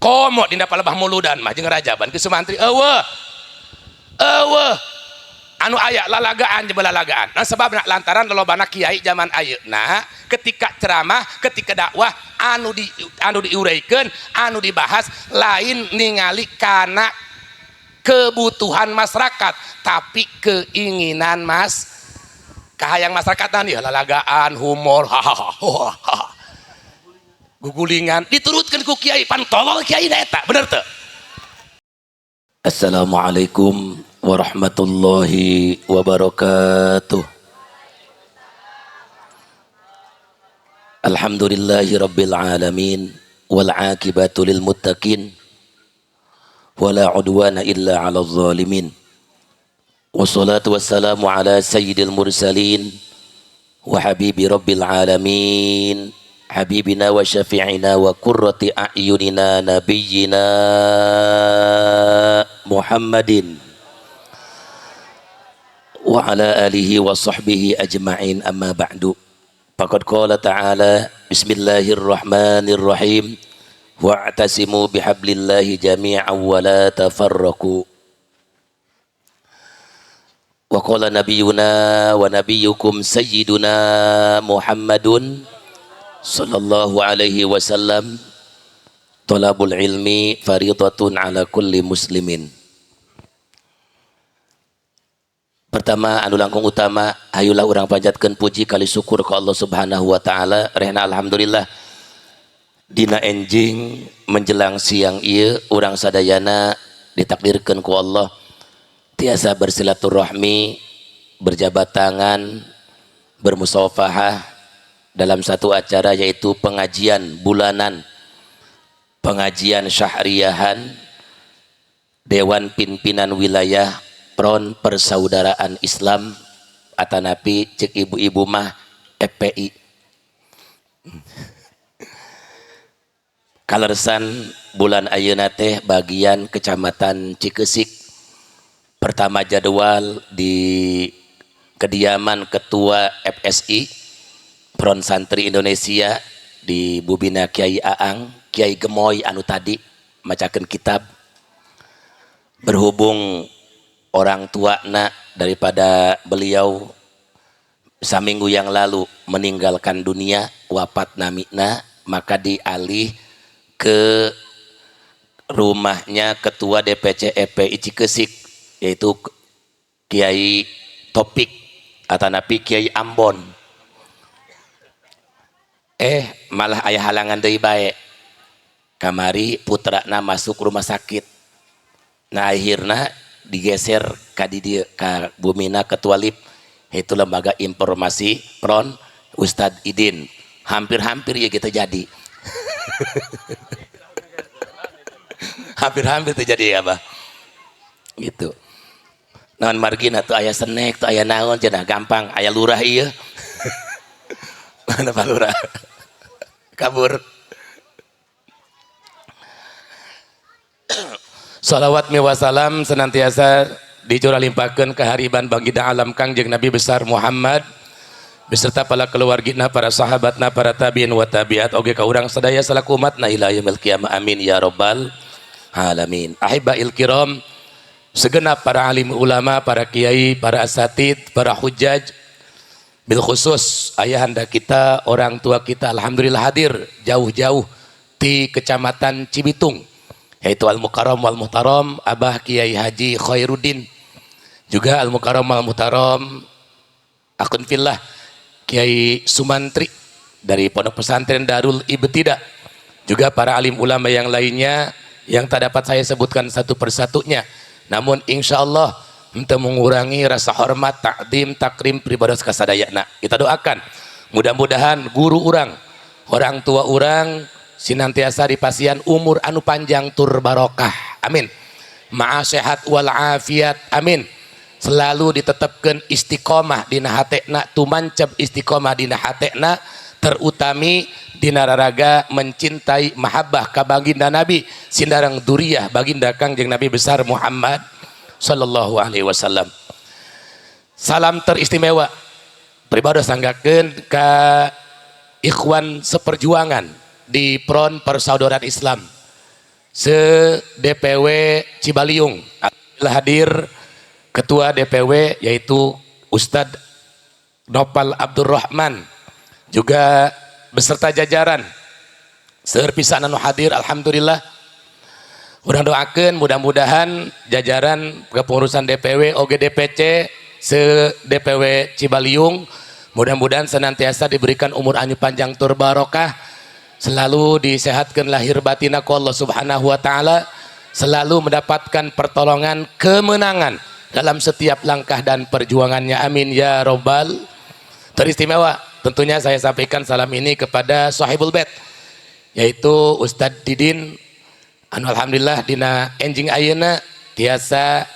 Komo dina palebah muludan mah jeung rajaban ke sumantri eueuh eueuh anu aya lalagaan jeung lalagaan. Nah sebabna lantaran lolobana kiai zaman ayeuna ketika ceramah, ketika dakwah anu diureikeun, anu dibahas lain ningali kana kebutuhan masyarakat tapi keinginan mas kahayang masyarakat ya lalagaan humor hahaha gugulingan diturutkan ku kiai pan tolol kiai na eta bener teu. Assalamualaikum warahmatullahi wabarakatuh. Alhamdulillahi rabbil alamin wal akibatu lil muttaqin wala udwana illa 'alal zalimin. Wassalatu wassalamu ala sayyidil mursalin wa habibi rabbil alamin habibina wa syafi'ina wa qurrati a'yunina nabiyyina Muhammadin wa ala alihi wa sahbihi ajma'in, amma ba'du. Faqad qala ta'ala bismillahirrahmanirrahim wa'tasimu bihablillahi jami'an wa la tafarraqu. Wa qala nabiyyuna wa nabiyyukum sayyiduna Muhammadun sallallahu alaihi wasallam talabul ilmi faridatun ala kulli muslimin. Pertama anu langkung utama, hayulah urang panjatkeun puji kali syukur ka Allah Subhanahu wa taala. Rehna alhamdulillah dina enjing menjelang siang ieu urang sadayana ditakdirkeun ku Allah tiasa bersilaturahmi, berjabat tangan, bermusafahah dalam satu acara yaitu pengajian bulanan, pengajian syahriyahan Dewan Pimpinan Wilayah Front Persaudaraan Islam atanapi cek ibu-ibu mah FPI. Kalersan bulan ayeuna teh bagian Kecamatan Cikeusik pertama jadwal di kediaman Ketua FSI Front Santri Indonesia di Bubina Kiai Aang, Kiai Gemoy anu tadi macakeun kitab. Berhubung orang tua nak daripada beliau saminggu yang lalu meninggalkan dunia, wafat namina, maka dialih ke rumahnya Ketua DPC FPI Cikeusik yaitu Kiai Topik atanapi Kiai Ambon. Malah ayah halangan deui bae, kamari putrana masuk rumah sakit, nah akhirna digeser ka di dieu ka bumina Ketua LIP itu Lembaga Informasi Front Ustadz Idin. Hampir-hampir ya kita jadi hampir-hampir terjadi ya bah gitu. Naon margina tuh aya senek tuh aya naon cenah gampang aya lurah ieu. Mana Pak Lurah kabur. Salawat mi wasalam senantiasa dicurah limpahkeun ka hariban baginda alam Kangjeng Nabi besar Muhammad beserta para keluargina, para sahabatna, para tabiin wa tabiat oge ka urang sadaya salaku umatna ila yaumil qiyamah, amin ya rabbal alamin. Ahibail kiram, segenap para alim ulama, para kiai, para asatid, para hujaj, bil khusus ayahanda kita, orang tua kita alhamdulillah hadir jauh-jauh di Kecamatan Cibitung yaitu Al-Mukarram wal Muhtaram Abah Kiai Haji Khairuddin, juga Al-Mukarram wal Muhtaram akun fillah Kiai Sumantri dari Pondok Pesantren Darul Ibtida, juga para alim ulama yang lainnya yang tak dapat saya sebutkan satu persatunya, namun insya Allah untuk mengurangi rasa hormat, takdim, takrim pribados kasadayana. Kita doakan mudah-mudahan guru urang, orang tua urang sinantiasa dipasian umur anu panjang tur barokah, amin. Ma'a sehat wal afiat, amin. Selalu ditetapkan istiqomah dina hatena, tumancep istiqomah dina hatena, terutami dina raraga mencintai mahabbah ka baginda Nabi sindarang duriah baginda Kangjeng Nabi besar Muhammad sallallahu alaihi wasallam. Salam teristimewa pribados sanggakeun ka ikhwan seperjuangan di Front Persaudaraan Islam Se DPW Cibaliung, alhamdulillah hadir Ketua DPW yaitu Ustadz Nopal Abdurrahman, juga beserta jajaran. Seueur pisan anu hadir, alhamdulillah. Urang doakeun mudah-mudahan jajaran kepengurusan DPW oge DPC se DPW Cibaliung mudah-mudahan senantiasa diberikan umur anu panjang tur barokah, selalu disehatkan lahir batina ku Allah Subhanahu wa taala, selalu mendapatkan pertolongan, kemenangan dalam setiap langkah dan perjuangannya. Amin ya robbal. Teristimewa tentunya saya sampaikan salam ini kepada sahibul bait, yaitu Ustadz Didin, anu alhamdulillah dina enjing ayeuna tiasa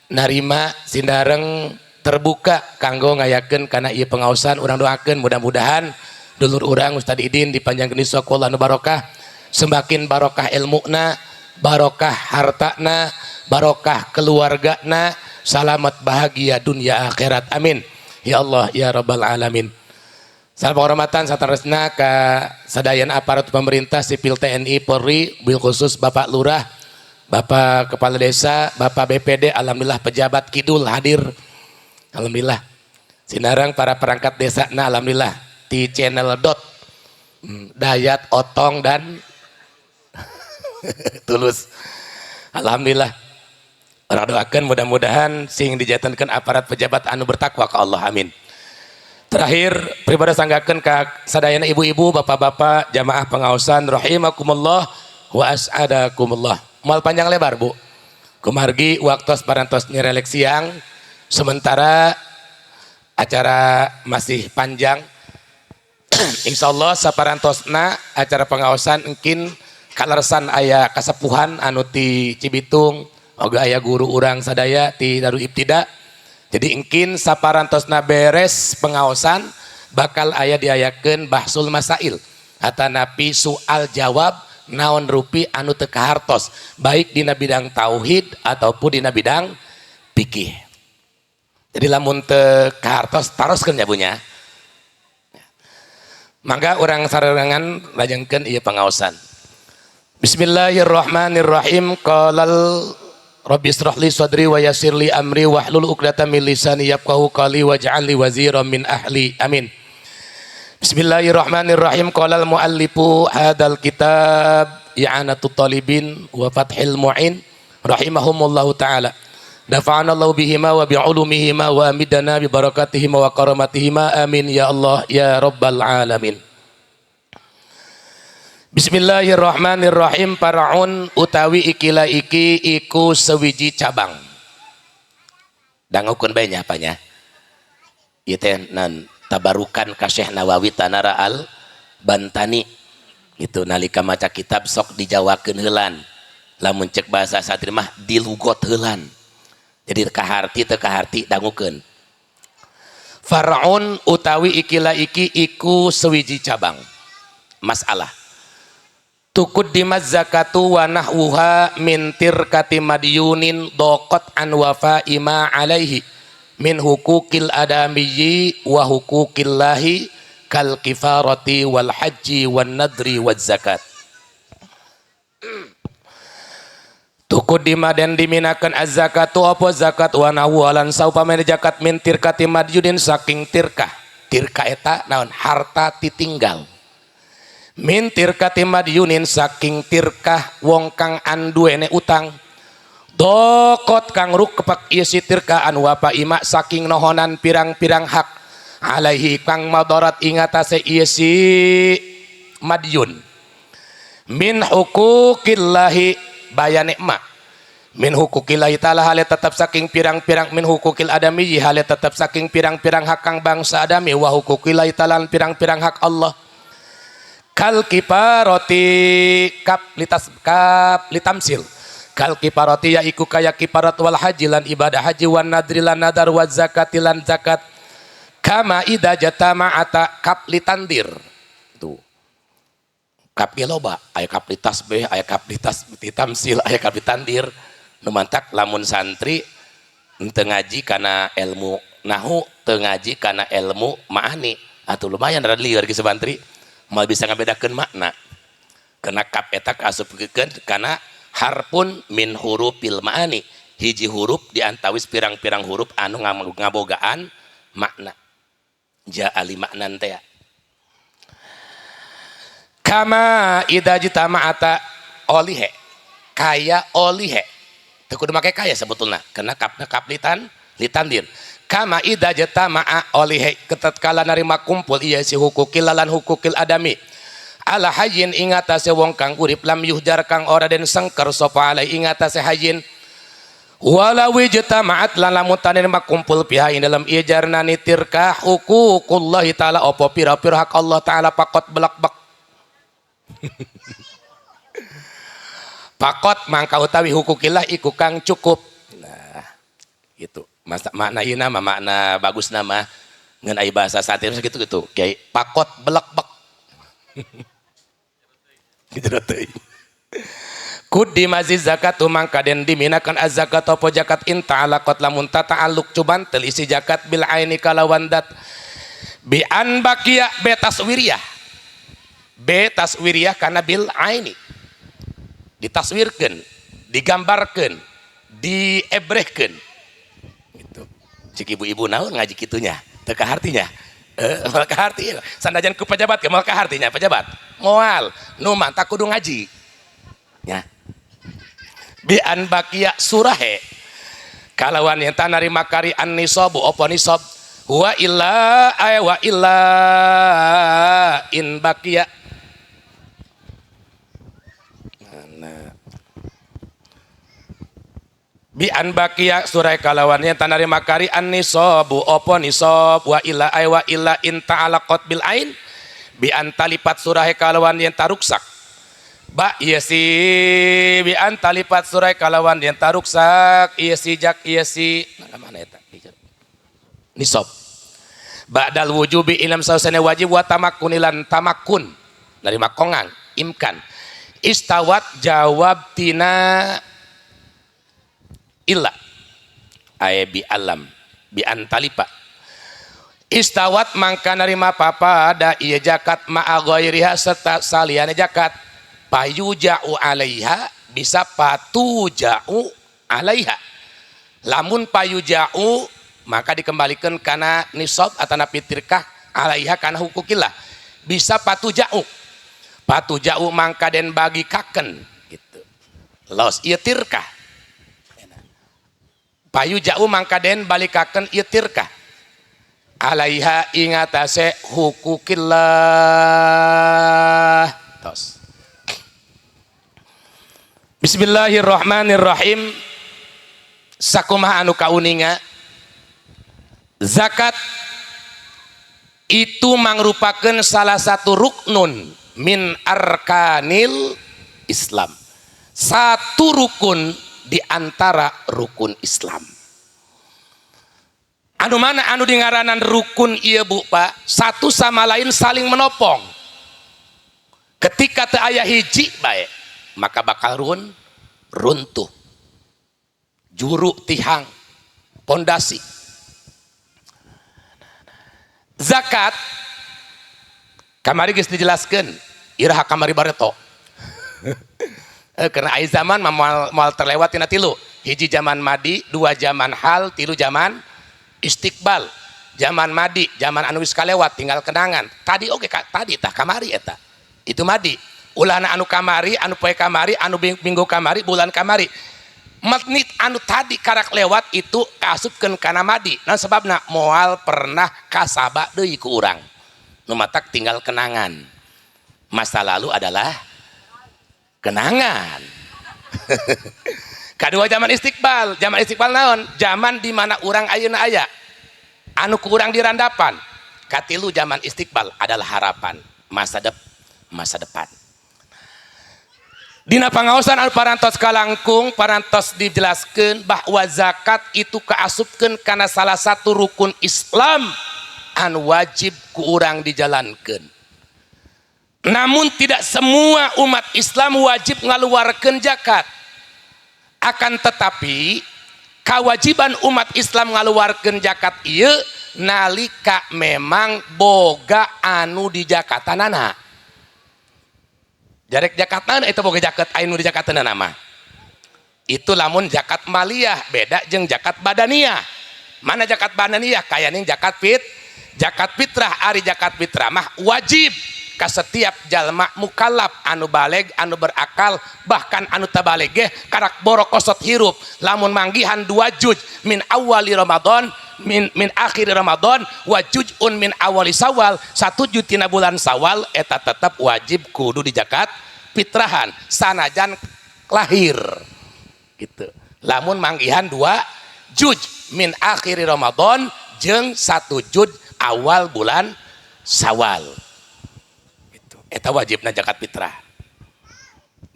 narima sinareng terbuka kanggo ngayakeun kana ieu pengaosan. Urang doakeun mudah-mudahan dulur urang Ustadz Didin dipanjangkeun yuswa anu barokah, semakin barokah ilmuna, barokah hartana, barokah keluargana, salamat bahagia dunia akhirat. Amin ya Allah ya rabbal alamin. Salam penghormatan sataresna ka sadayana aparat pemerintah sipil TNI Polri, bil khusus Bapak Lurah, Bapak Kepala Desa, Bapak BPD, alhamdulillah pejabat kidul hadir. Alhamdulillah. Sinareng para perangkat desa, nah alhamdulillah di channel dot Dayat, Otong dan Tulus. Alhamdulillah. Urang doakan mudah-mudahan sing dijatankan aparat pejabat anu bertakwa ke Allah. Amin. Terakhir, pribadi sanggakeun ka sadayana ibu-ibu, bapak-bapak, jamaah pengaosan rahimakumullah wa as'adakumullah. Moal panjang lebar, Bu. Kumargi waktu parantos nyerelek siang, sementara acara masih panjang. Insya Allah saparantosna acara pengaosan engkin kaleresan aya kasepuhan anu ti Cibitung, oge aya guru urang sadaya ti Darul Ibtida. Jadi engkin saparantosna beres pengaosan bakal aya diayakeun bahsul masail atanapi soal jawab naon rupi anu teu kahartos, baik dina bidang tauhid ataupun dina bidang fikih. Jadi lamun teu kahartos, taroskeun ya, Bu, nya. Mangga urang sarengan lajengkeun ieu pengaosan. Bismillahirrahmanirrahim. Qalal Rabbi israh li sadri wa yassir li amri wahlul 'uqdatam min lisani yafqahu qali waj'al li waziran min ahli. Amin. Bismillahirrahmanirrahim. Qala al muallifu hadzal kitab I'anatut Talibin wa Fathil Mu'in rahimahumullahu taala. Nafa'ana Allahu bihima wa bi'ulumihima wa amidana bi barakatihima wa karamatihima. Amin ya Allah ya rabbal alamin. Bismillahirrahmanirrahim. Faraun utawi ikilah iki iku sewiji cabang. Dangukeun bae nya apanya. Ieu teh nan tabarukan ka Syekh Nawawi Tanara Al Bantani. Gitu nalika maca kitab sok dijawakeun heulan. Lamun cek bahasa santri mah dilugot heulan. Jadi kaharti teu kaharti, dangukeun. Faraun utawi ikilah iki iku sewiji cabang masalah. Tuqaddimaz zakatu wa nahwuha min tirkati madyunin daqat an wafa'i ma alaihi min hukukil adamiyyi wa hukukillahi kal kifarati wal haji wan nadri waz zakat. Tuqaddima den diminakeun az-zakatu apa zakat wa nahwu lan saupamane zakat min tirkati madyunin saking tirkah. Tirka eta naon? Harta titinggal. Min tirkati madyunin saking tirkah wong kang anduene utang, daqat kang rukepek ieu si tirka an wafa ima saking nohonan pirang-pirang hak alaihi kang madarat ing atase ieu si madyun min huquqillahi bayane ma min huquqillahi ta'ala hale tetep saking pirang-pirang min huquqil adami hale tetep saking pirang-pirang hak kang bangsa adami wa huquqillahi ta'ala pirang-pirang hak Allah kal kifaroti kap litas kap litamsil kal kifaroti ya iku kaya kifarat wal haji lan ibadah haji wan nadri lan nadar wa zakati lan zakat kama ida jatama'ata kap litandir tuh kap ge loba aya kap litasbih, aya kap litas litamsil, aya kap litandir. Nu mantak lamun santri teu ngaji kana ilmu nahu, teu ngaji kana ilmu ma'ani, atuh lumayan rada lieur ge santri moal bisa ngabedakeun makna. Kena kap eta kaasupkeun kana harpun min hurufil ma'ani, hiji huruf di antawis pirang-pirang huruf anu ngabogaan makna. Jaa li maknan teh. Kama idza jitama'ata olihe, kaya olihe. Teu kudu make kaya sebetulna, karena kapna kap litan litandir. Kama idza jatama'a olihe ketatkala narima kumpul ieu si hukukil lan hukukil adami. Ala hayyin ingatase wong kang urip lam yuhjar kang ora den sengker sapa alai ingatase hayyin. Wala wijtama'at lan lamun tanirma kumpul piha ing dalam ijarna nitirka huququllahi ta'ala apa pira-pira hak Allah ta'ala pakot belak-bek. Pakot mangka utawi hukukillah iku kang cukup. Nah, gitu. Masa makna ieu nama makna bagus nama ngan ai bahasa satir gitu gitu. Kiai pakot belak-bek. Gitu teuing. Kudi maziz zakatu mangka den diminakan az-zakat apa zakat in ta'alaqat lamun tata'alluq cubantel isi zakat bil aini kalawan dat bi an baqiya be taswiriyah, be taswiriyah kana bil aini ditaswirkeun, digambarkeun, diebrehkeun gitu. Cik ibu-ibu naon ngaji kitunya teu kahartinya. Moal kaharti sanajan ku pejabat ge moal kahartinya pejabat moal nu mantak kudu ngaji nya. Bi an baqiya surahe kalawan yang tanarima kari an nisabu apa nisab wa illa ay wa illa in baqiya. Mana bi an baqiya surai kalawan yang tanarima kari an nisabu apa nisab wa illa ay wa illa in ta'alaqat bil ain bi an talipat surahe kalawan yang taruksak ba ieu si bi an talipat surai kalawan yang taruksak ieu si jak ieu si mana eta nisab ba'dal wujubi ilam sausane wajib wa tamakkunilan tamakkun dari makongang imkan istawat jawab tina illa ay bi alam bi an talipa istawat mangka narima papada ieu zakat ma'a ghairiha serta saliyane zakat payuja'u alaiha bisa patuja'u alaiha. Lamun payuja'u maka dikembalikan kana nisab atau napitirkah alaiha kana hukukillah bisa patuja'u patuja'u mangka den bagikaken gitu los ieu tirkah payuja'u mangka den balikaken ieu tirkah alaiha ingatase hukukillah tos. Bismillahirrahmanirrahim. Sakumaha anu kauninga zakat itu mangrupakeun salah satu ruknun min arkanil Islam, satu rukun di antara rukun Islam. Anu mana anu dingaranan rukun ieu Bu Pak, satu sama lain saling menopong. Ketika teu aya hiji bae maka bakal runtuh juru tihang pondasi. Zakat kamari geus dijelaskeun iraha kamari bareto. Karena aya zaman moal terlewat tina tilu, hiji zaman madi, dua zaman hal, tilu zaman istiqbal. Zaman madi, zaman anu geus kalewat tinggal kenangan. Tadi oge tadi tah kamari eta. Itu madi. Ulana anu kamari, anu poe kamari, anu minggu kamari, bulan kamari. Menit anu tadi karak lewat itu kaasupkeun kana madi. Nah sebabna moal pernah kasaba deui ku urang. Nu matak tinggal kenangan. Masa lalu adalah kenangan. Kedua zaman istiqbal. Zaman istiqbal naon? Zaman di mana urang ayeuna aya. Anu ku urang dirandapan. Katilu zaman istiqbal adalah harapan masa depan. Dina pangaosan anu parantos kalangkung parantos dijelaskeun bahwa zakat itu kaasupkeun kana salah satu rukun Islam anu wajib ku urang dijalankeun. Namun tidak semua umat Islam wajib ngaluarkeun zakat. Akan tetapi kewajiban umat Islam ngaluarkeun zakat ieu nalika memang boga anu dijakatanana. Jarek jakatan itu boga zakat aya nu di zakatna nama. Itu lamun zakat maliyah beda jeung zakat badaniyah. Mana zakat badaniyah? Kaya ning zakat zakat fitrah. Ari zakat fitrah mah wajib ka setiap jalma mukallaf anu baleg, anu berakal, bahkan anu tabaleg ge karak borokosot hirup lamun manggihan dua juj min awali Ramadan min akhir Ramadan wa juz'un min awali Sawal, satu juz tina bulan Sawal, eta tetap wajib kudu di zakat fitrahan sanajan lahir gitu. Lamun manggihan dua juj min akhir Ramadan jeung satu juz awal bulan Sawal gitu. Eta wajibna zakat fitrah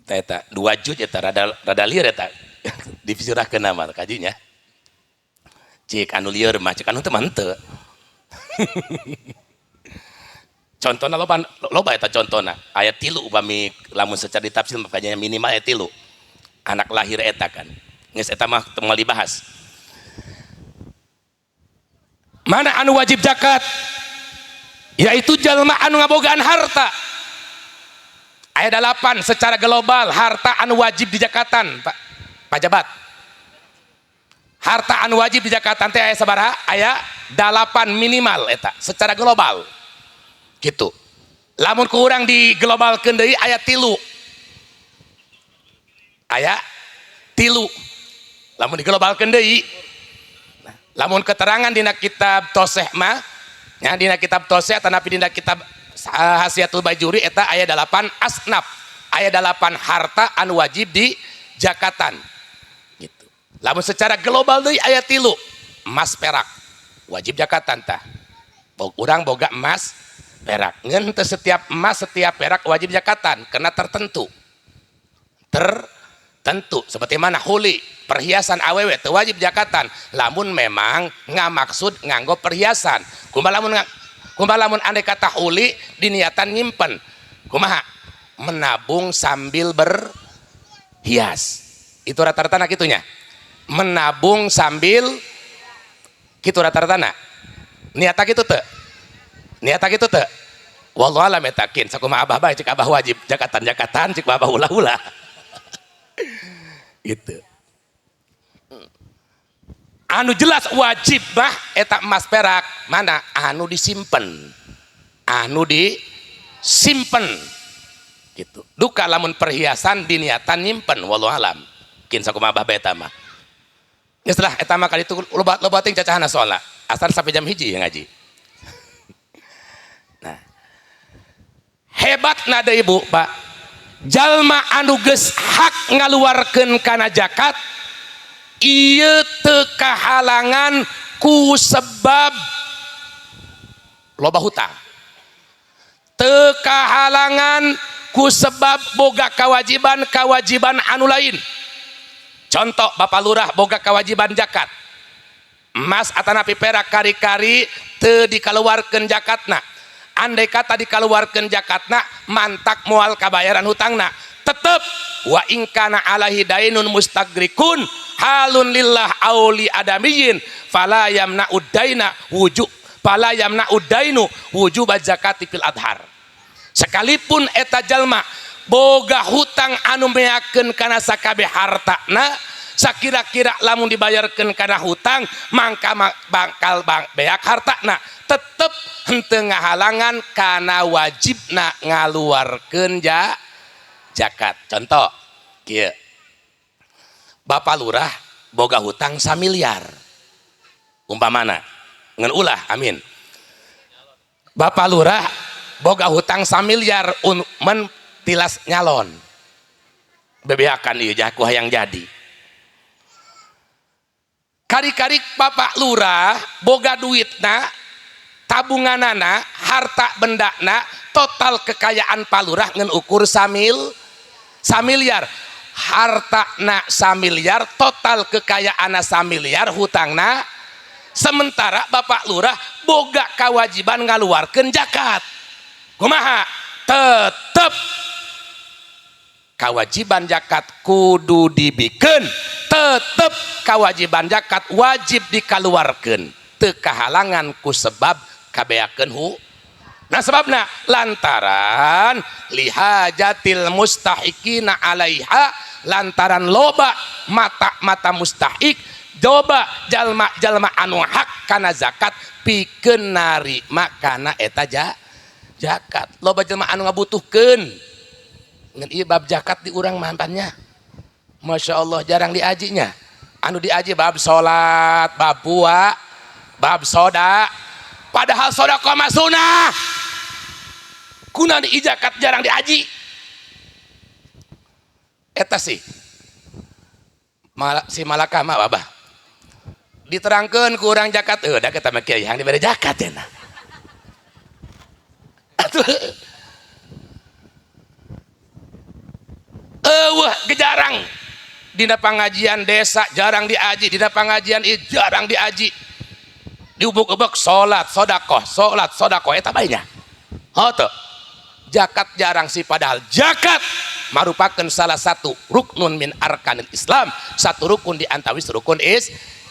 eta, eta dua juz eta rada rada lieur, eta dipisirahkeun nama kajinya cik anu lieur mah, cik anu teu mah henteu. Contohna loba loba eta, contohna aya tilu. Upami lamun secara ditafsir makanya minimal aya tilu anak lahir eta kan geus, eta mah teu moal dibahas. Mana anu wajib zakat? Yaitu jalma anu ngabogaan harta. Aya dalapan secara global harta anu wajib dijakatan. Pak pajabat, harta anu wajib dijakatan teh aya sabaraha? Aya dalapan minimal eta secara global gitu. Lamun kurang diglobalkeun deui aya tilu, aya tilu lamun diglobalkeun deui. Nah, lamun keterangan dina kitab Toseh mah nya, dina kitab Toseh atanapi dina kitab Hasiatul Bajuri, eta aya dalapan asnaf, aya dalapan harta anu wajib di jakatan gitu. Lamun secara global deui aya tilu. Emas perak wajib jakatan tah. Urang boga emas perak, ngan teu setiap emas, setiap perak wajib jakatan karena tertentu tertentu. Seperti mana huli, perhiasan awewe teu wajib jakatan lamun memang ngamaksud nganggo perhiasan. Kumaha lamun kumaha lamun andai kata huli diniatan nyimpen? Kumaha? Menabung sambil berhias itu rata-rata nak itunya, menabung sambil gitu rata-rata nak niatnya gitu teu, niatnya gitu teu. Wallahu alam eta kin sakumaha abah bae. Cek abah wajib jakatan jakatan, cek abah ulah-ulah gitu. Anu jelas wajib mah eta emas perak mana anu disimpen, anu disimpen gitu. Duka lamun perhiasan diniatan nyimpen, wallahu alam kin sakumaha abah bae eta mah. Geus lah, eta mah kali itu loba loba ting cacahana soalna asal sampai jam 1 ya ngaji. Nah, hebat nada ibu pak, jalma anu geus hak ngaluarkeun kana zakat ieu teu kahalangan ku sebab loba hutang, teu kahalangan ku sebab boga kewajiban-kewajiban anu lain. Contoh, Bapak Lurah boga kewajiban zakat emas atanapi perak, kari-kari teu dikaluarkeun zakatna. Andai kata dikaluarkeun zakatna mantak moal kabayaran hutangna, tetep wa in kana alaihi dainun mustagrikun halun lillah aw li adamiyyin fala yamna'ud daina wujub fala yamna'ud dainu wujub zakati fil adhar. Sekalipun eta jalma boga hutang anu meakeun kana sakabeh hartana, sakira-kira lamun dibayarkeun kana hutang mangka bangkal bang beak hartana, tetep henteu ngahalangan kana wajibna ngaluarkeun zakat. Contoh kieu, Bapak Lurah boga hutang samiliar umpamana, ngan ulah amin. Bapak Lurah boga hutang samiliar men tilas nyalon bebeakan ieu jaku hayang jadi. Kari-kari Bapak Lurah boga duitna, tabunganana, harta bendana, total kekayaan Pak Lurah ngan ukur samiliar. Harta na samiliar, total kekayaan samiliar, hutangna. Sementara Bapak Lurah boga kewajiban ngaluarkeun zakat. Kumaha? Tetep kewajiban zakat kudu dibikeun, tetep kewajiban zakat wajib dikaluarkeun, teu kahalangan ku sebab kabeakeun Nah sebabna lantaran lihajatil mustahiqina alaiha, lantaran loba mata-mata mustahik, loba jalma-jalma anu hak kana zakat pikeun narima kana eta zakat. Loba jalma anu ngabutuhkeun. Ngan ieu bab zakat di urang mampannya. Masya Allah jarang diajinya. Anu diaji bab salat, bab puasa, bab soda. Padahal sedekah mah sunah. Kuna di zakat jarang diaji. Eta sih. Si malaka mah babah. Diterangkeun ku urang zakat, heuh da kita mah kiai hayang dibere zakat cenah. Atuh. Eueuh gejarang dina pangajian desa jarang diaji, dina pangajian ieu jarang diaji. Diubuk-ubuk salat, sedekah, salat, sedekah eta bae nya. Heuh teu. Zakat jarang sih, padahal zakat merupakan salah satu ruknun min arkanil Islam, satu rukun di antawis rukun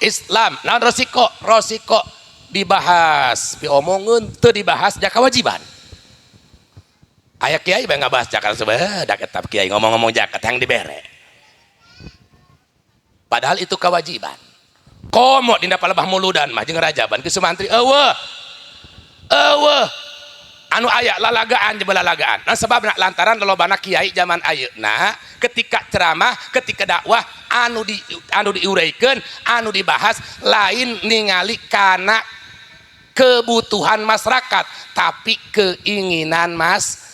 Islam. Nah resiko, resiko dibahas, diomongeun teu dibahas zakat kewajiban. Aya kiai bae ngabahas zakat sebeh, da ketap kiai ngomong-ngomong zakat yang dibere. Padahal itu kewajiban. Komo dina palebah muludan mah jeung rajaban ke sumantri eueuh. Eueuh. Anu aya lalagaan jeung lalagaan. Nah sebabna lantaran lolobana kiai zaman ayeuna ketika ceramah, ketika dakwah anu diureikeun, anu dibahas lain ningali kana kebutuhan masyarakat, tapi keinginan mas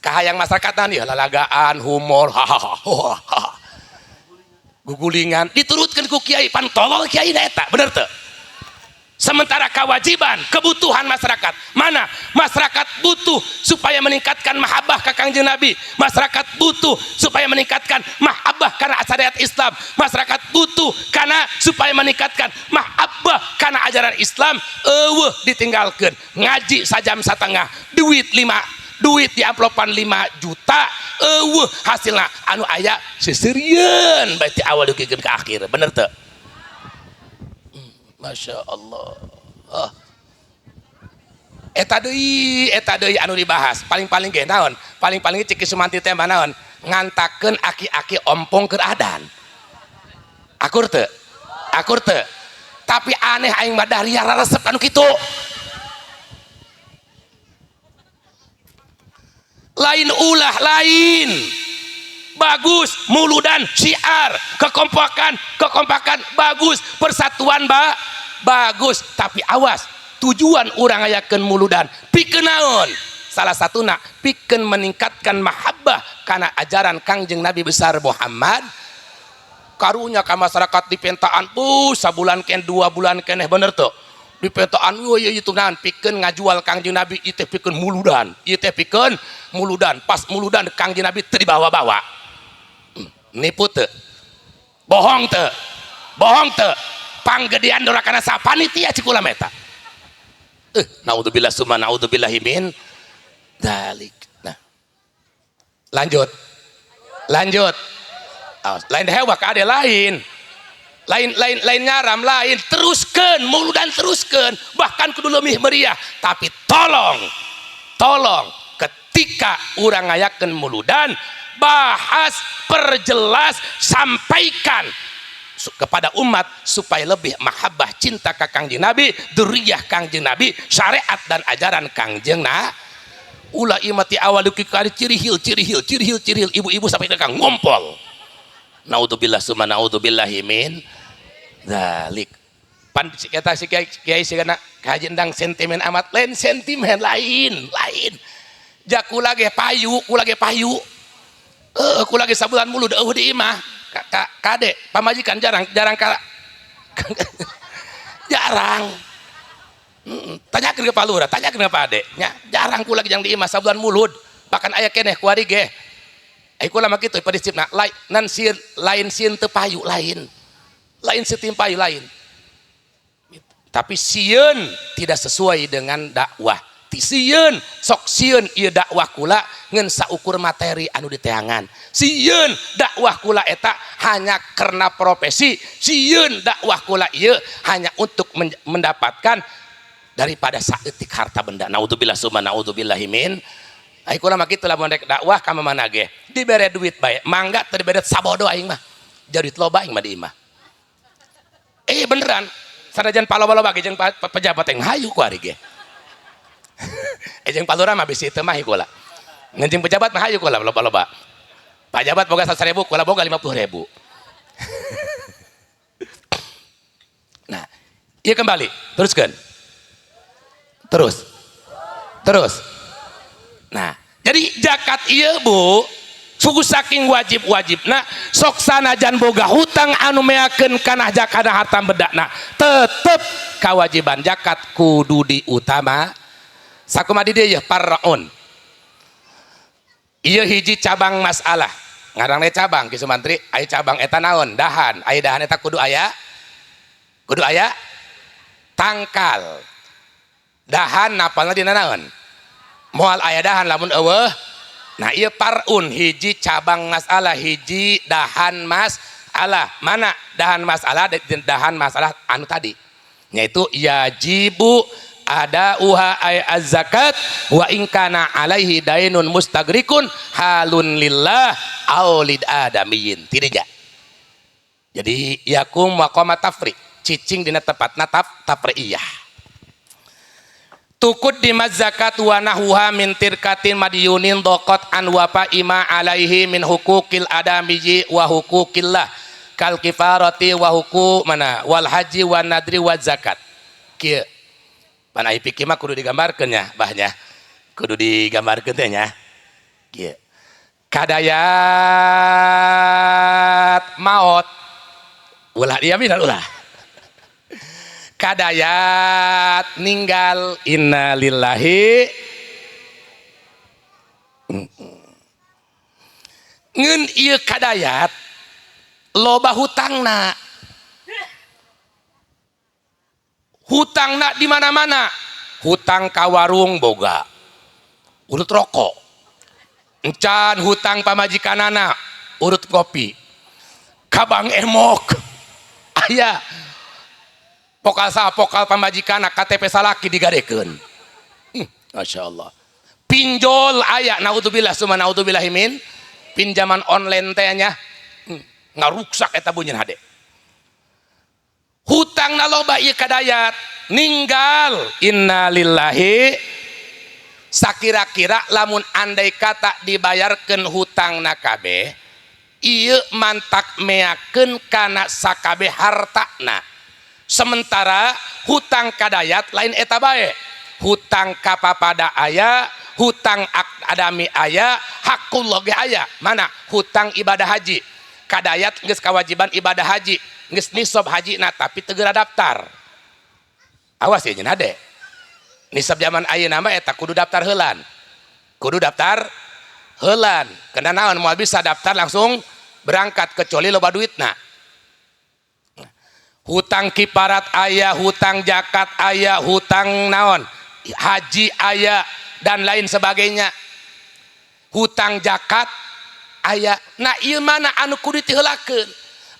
kahayang masyarakat tadi lalagaan, humor, hahaha, gugulingan diturutkan ku kiai, pan tolol kiai na eta, bener teu? Sementara kewajiban, kebutuhan masyarakat, mana? Masyarakat butuh supaya meningkatkan mahabbah ka Kangjeng Nabi. Masyarakat butuh supaya meningkatkan mahabbah karena syariat Islam. Masyarakat butuh karena supaya meningkatkan mahabbah karena ajaran Islam. Eueuh ditinggalkeun. Ngaji sajam satengah, duit 5, duit di amplopan 5 juta, eueuh hasilna anu aya seseurieun bae ti awal dugikeun ka akhir. Bener teu? Masya Allah. Oh. Eta deui anu dibahas. Paling-paling ge naon? Paling-paling cik Sumanti teh naon? Ngantakeun aki-aki ompong keur adan. Akur teu? Akur teu? Tapi aneh aing mah daria resep anu kitu. Lain ulah lain. Bagus muludan syiar, kekompakan, kekompakan bagus, persatuan bagus, tapi awas tujuan urang ngayakeun muludan pikeun naon? Salah satuna pikeun meningkatkan mahabbah kana ajaran Kangjeng Nabi besar Muhammad. Karunya ka masyarakat dipentaan sabulan ken 2 bulan keneh, bener teu? Dipentaan euy itu naon pikeun ngajual Kangjeng Nabi, ieu teh pikeun muludan, ieu teh pikeun muludan, pas muludan Kangjeng Nabi teu dibawa-bawa. Nipu teu? Bohong teu? Bohong teu? Panggedean dorakana sapanitia cik ulam eta. Naudzubillah summa naudzubillahi min dzalik. Nah. Lanjut. Lanjut. Oh, lain hewa ka ade lain. Lain lain lain nyaram lain, teruskeun muludan teruskeun, bahkan kudu leuwih meriah, tapi tolong tolong ketika urang ngayakeun muludan bahas, perjelas, sampaikan kepada umat supaya lebih mahabbah cinta ka Kangjeng Nabi, dzurriyyah Kangjeng Nabi, syariat dan ajaran Kangjeng Nabi. Ulah imati awal duki ka cirihil cirihil cirihil cirihil ibu-ibu sampai ka ngompol. Naudzubillah summa naudzubillahi min dzalik. Pan kita si kiai sigana kaji endang sentimen amat, lain sentimen lain lain. Jaku lagi payu, ku lagi payu. Ku lagi sabulan mulu eueuh di imah. Kade pamajikan jarang jarang ka jarang. Tanyakeun ke Pak Lurah, tanyakeun ke Pak Ade. Nya, jarang ku lagi jang di imah sabulan mulud. Bahkan aya keneh ku ari ge. Ai kula mah kitu prinsipna, lain sieun, lain sieun teu payu lain. Lain sieun payu lain. Tapi sieun tidak sesuai dengan dakwah. Sieun sok sieun ieu dakwah kula ngan saukur materi anu diteangan. Sieun dakwah kula eta hanya karena profesi. Sieun dakwah kula ieu hanya untuk mendapatkan Daripada saeutik harta benda. Naudzubillah summa naudzubillahi min. Ai kula mah kitu, lamun rek dakwah ka mana ge dibere duit bae, mangga, teu dibere sabodo aing mah. Jadi loba aing mah di imah. Eh, beneran. Sanajan paloba-loba ge jeung pejabat yang hayu ku ari ge. Eh, jeung palura mah bisi teu mah kula. Ngan jeung pejabat mah hayu kula loba-loba. Pajabat boga 100.000, kula boga 50.000. Nah, iya kembali, teruskan. Terus. Terus. Nah, jadi zakat iya Bu, suku saking wajib-wajibna, sok sanajan boga hutang anu meakeun kana zakana harta bedakna, tetep kewajiban zakat kudu diutama. Sakumaha di dieu far'un. Ieu hiji cabang masalah. Ngaranna cabang Ki Sumantri, aya cabang eta naon? Dahan. Aya dahan eta kudu aya, kudu aya tangkal. Dahan napalna dina naon? Moal aya dahan lamun eueuh. Nah, ieu far'un hiji cabang masalah, hiji dahan masalah. Mana dahan masalah? Dahan masalah anu tadi, yaitu yajibu ada uha ay az-zakat wa in kana alaihi dainun mustagrikun halun lillah aw lid adamiyin. Tidinya. Jadi yakum maqama tafri, cicing dina tempatna tafriyah. Tukut dimaz zakat wa nahwuha min tirkatin madiyunin daqat an wafa ima alaihi min hukukil adamiyyi wa hukukillah kal kifarati wa huku mana wal haji wa nadri wa zakat. Kieu pan ai pikir mah kudu digambarkeun nya, bahnya kudu digambarkeun teh nya. Kieu kadayat maot ulah diaminan, ulah kadayat ninggal, innalillahi. Ngeun ieu kadayat loba hutangna, hutangna di mana-mana, hutang ka warung boga urut rokok encan, hutang pamajikanana urut kopi, ka Bang Emok aya pokal sa pokal pamajikanna, KTP salaki digadekeun. Masya Allah. Pinjol aya, naudzubillah summa naudzubillahi min, pinjaman online teh nya. Ngaruksak eta bunyin hade. Hutang na loba ieu kadayat ninggal, innalillahi. Sakira-kira lamun andai kata dibayarkeun hutang na kabeh, ieu mantak meakeun kana sakabeh hartana. Sementara hutang kadayat lain eta bae, hutang kapapada aya, hutang adami aya, hakullah ge aya. Mana hutang ibadah haji, kadayat geus kewajiban ibadah haji, geus nisab haji na tapi teu geura daftar. Awas ya nyeun hade, nisab zaman ayeuna mah eta kudu daftar heulan, kudu daftar heulan. Kena naon, moal bisa daftar langsung berangkat kecuali loba duitna. Hutang kiparat aya, hutang zakat aya, hutang naon, haji aya, dan lain sebagainya. Hutang zakat aya. Nah, ieu mana anu kudu diheulakeun?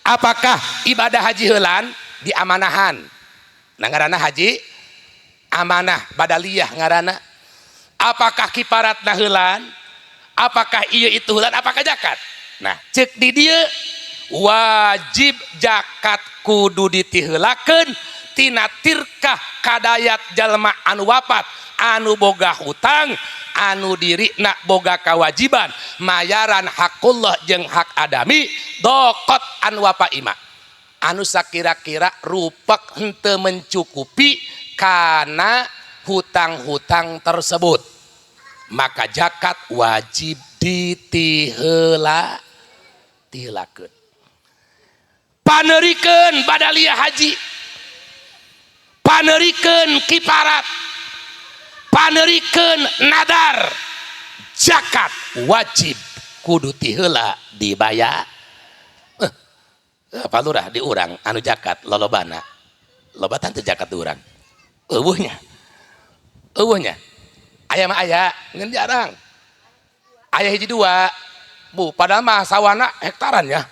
Apakah ibadah haji heulan diamanahan? Nah, ngaranna haji amanah badaliyah ngaranna. Apakah kiparatna heulan? Apakah ieu itu heulan? Apakah zakat? Nah, cek di dieu wajib zakat kudu ditiheulakeun tina tirkah kadayat jalma anu wafat anu boga hutang, anu dirina boga kewajiban mayaran hakullah jeung hak adami dokot anu wafa ima anu sakira-kira rupek henteu mencukupi kana hutang-hutang tersebut, maka zakat wajib ditiheula tiheulakeun. Panerikeun badaliyah haji, panerikeun kiparat, panerikeun nadar, zakat wajib kudu tiheula dibayar. Pak Lurah, di urang anu zakat lolobana, loba tante zakat di urang? Eueuhnya, eueuhnya. Aya mah aya, ngan jarang. Aya hiji dua Bu, padahal mah sawana hektaran ya,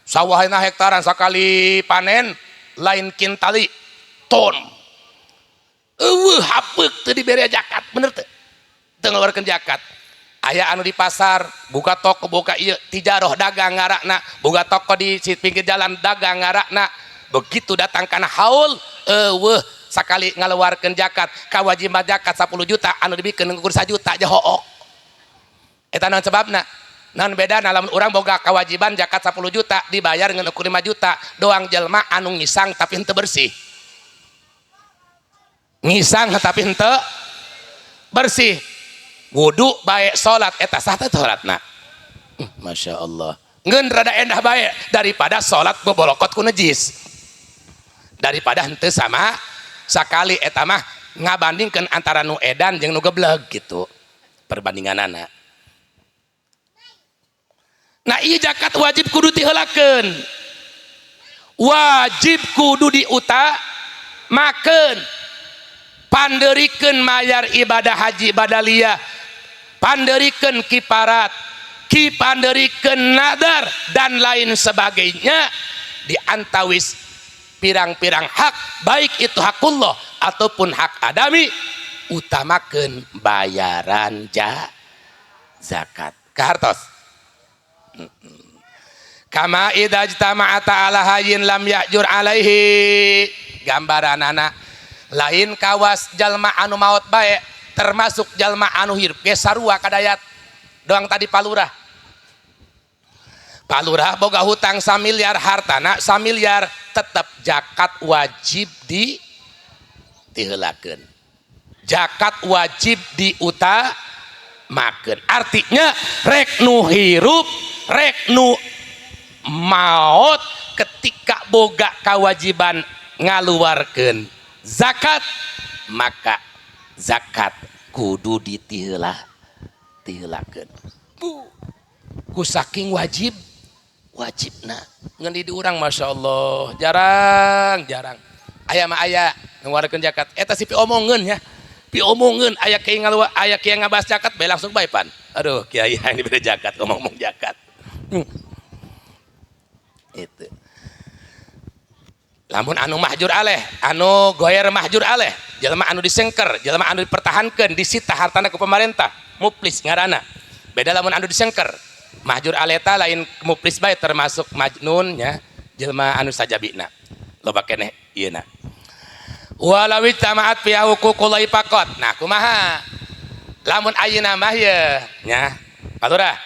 sawahna hektaran, sekali panen lain kintali, ton. Eueuh hapeuk teu dibere zakat, bener teu? Teu ngaluarkeun zakat. Aya anu di pasar, buka toko, buka ieu tijaroh dagang ngarakna, boga toko di pinggir jalan dagang ngarakna. Begitu datang kana haul, eueuh sakali ngaluarkeun zakat, kawajiban zakat 10 juta anu dibikeun ngukur 1 juta aja hook. Eta naon sebabna? Naon bedana lamun urang boga kewajiban zakat 10 juta dibayar ngan ukur 5 juta doang jelma anu ngisang tapi henteu bersih. Ngisang tapi henteu bersih. Wudu bae salat eta sah teh salatna. Masya Allah. Ngeun rada endah bae daripada salat bobolokot ku najis. Daripada henteu sama sakali eta mah ngabandingkeun antara nu edan jeung nu gebleg gitu. Perbandinganana. Nah iya zakat wajib kudu diheulakeun. Wajib kudu diutamakeun. Pandeurikeun mayar ibadah haji badaliyah. Pandeurikeun kiparat, ki pandeurikeun nadar dan lain sebagainya di antawis pirang-pirang hak baik itu hakullah ataupun hak adami utamakeun bayaran zakat. Kahartos. Kama idza ijtama'ata ala hayyin lam yahjur alaihi. Gambaranana lain kawas jalma anu maot bae termasuk jalma anu hirup ge sarua kadayat doang tadi palurah. Palurah boga hutang samiliar hartana samiliar tetap zakat wajib di diheulakeun. Zakat wajib diutamakeun. Artinya rek nu hirup rek nu maot ketika boga kewajiban ngaluarkeun zakat maka zakat kudu ditiheulakeun. Bu, ku saking wajib wajibna ngan di urang Masya Allah jarang jarang aya mah aya ngaluarkeun zakat eta si piomongeun ya piomongeun aya kiai ngaluar aya kiai ngabahas zakat bae langsung bae pan aduh kiai yang diberi zakat ngomong-ngomong zakat. Itu lamun anu mahjur aleh anu goyer mahjur aleh jelema anu disengker jelema anu dipertahankan disita hartana ku pemerintah muflis ngaranna beda lamun anu disengker mahjur aleh ta lain muflis bae termasuk majnun nya jelema anu sajabina loba keneh ieu na walau ijtama'at fi huququllahi faqat. Nah kumaha lamun ayeuna mah ye nya Palurah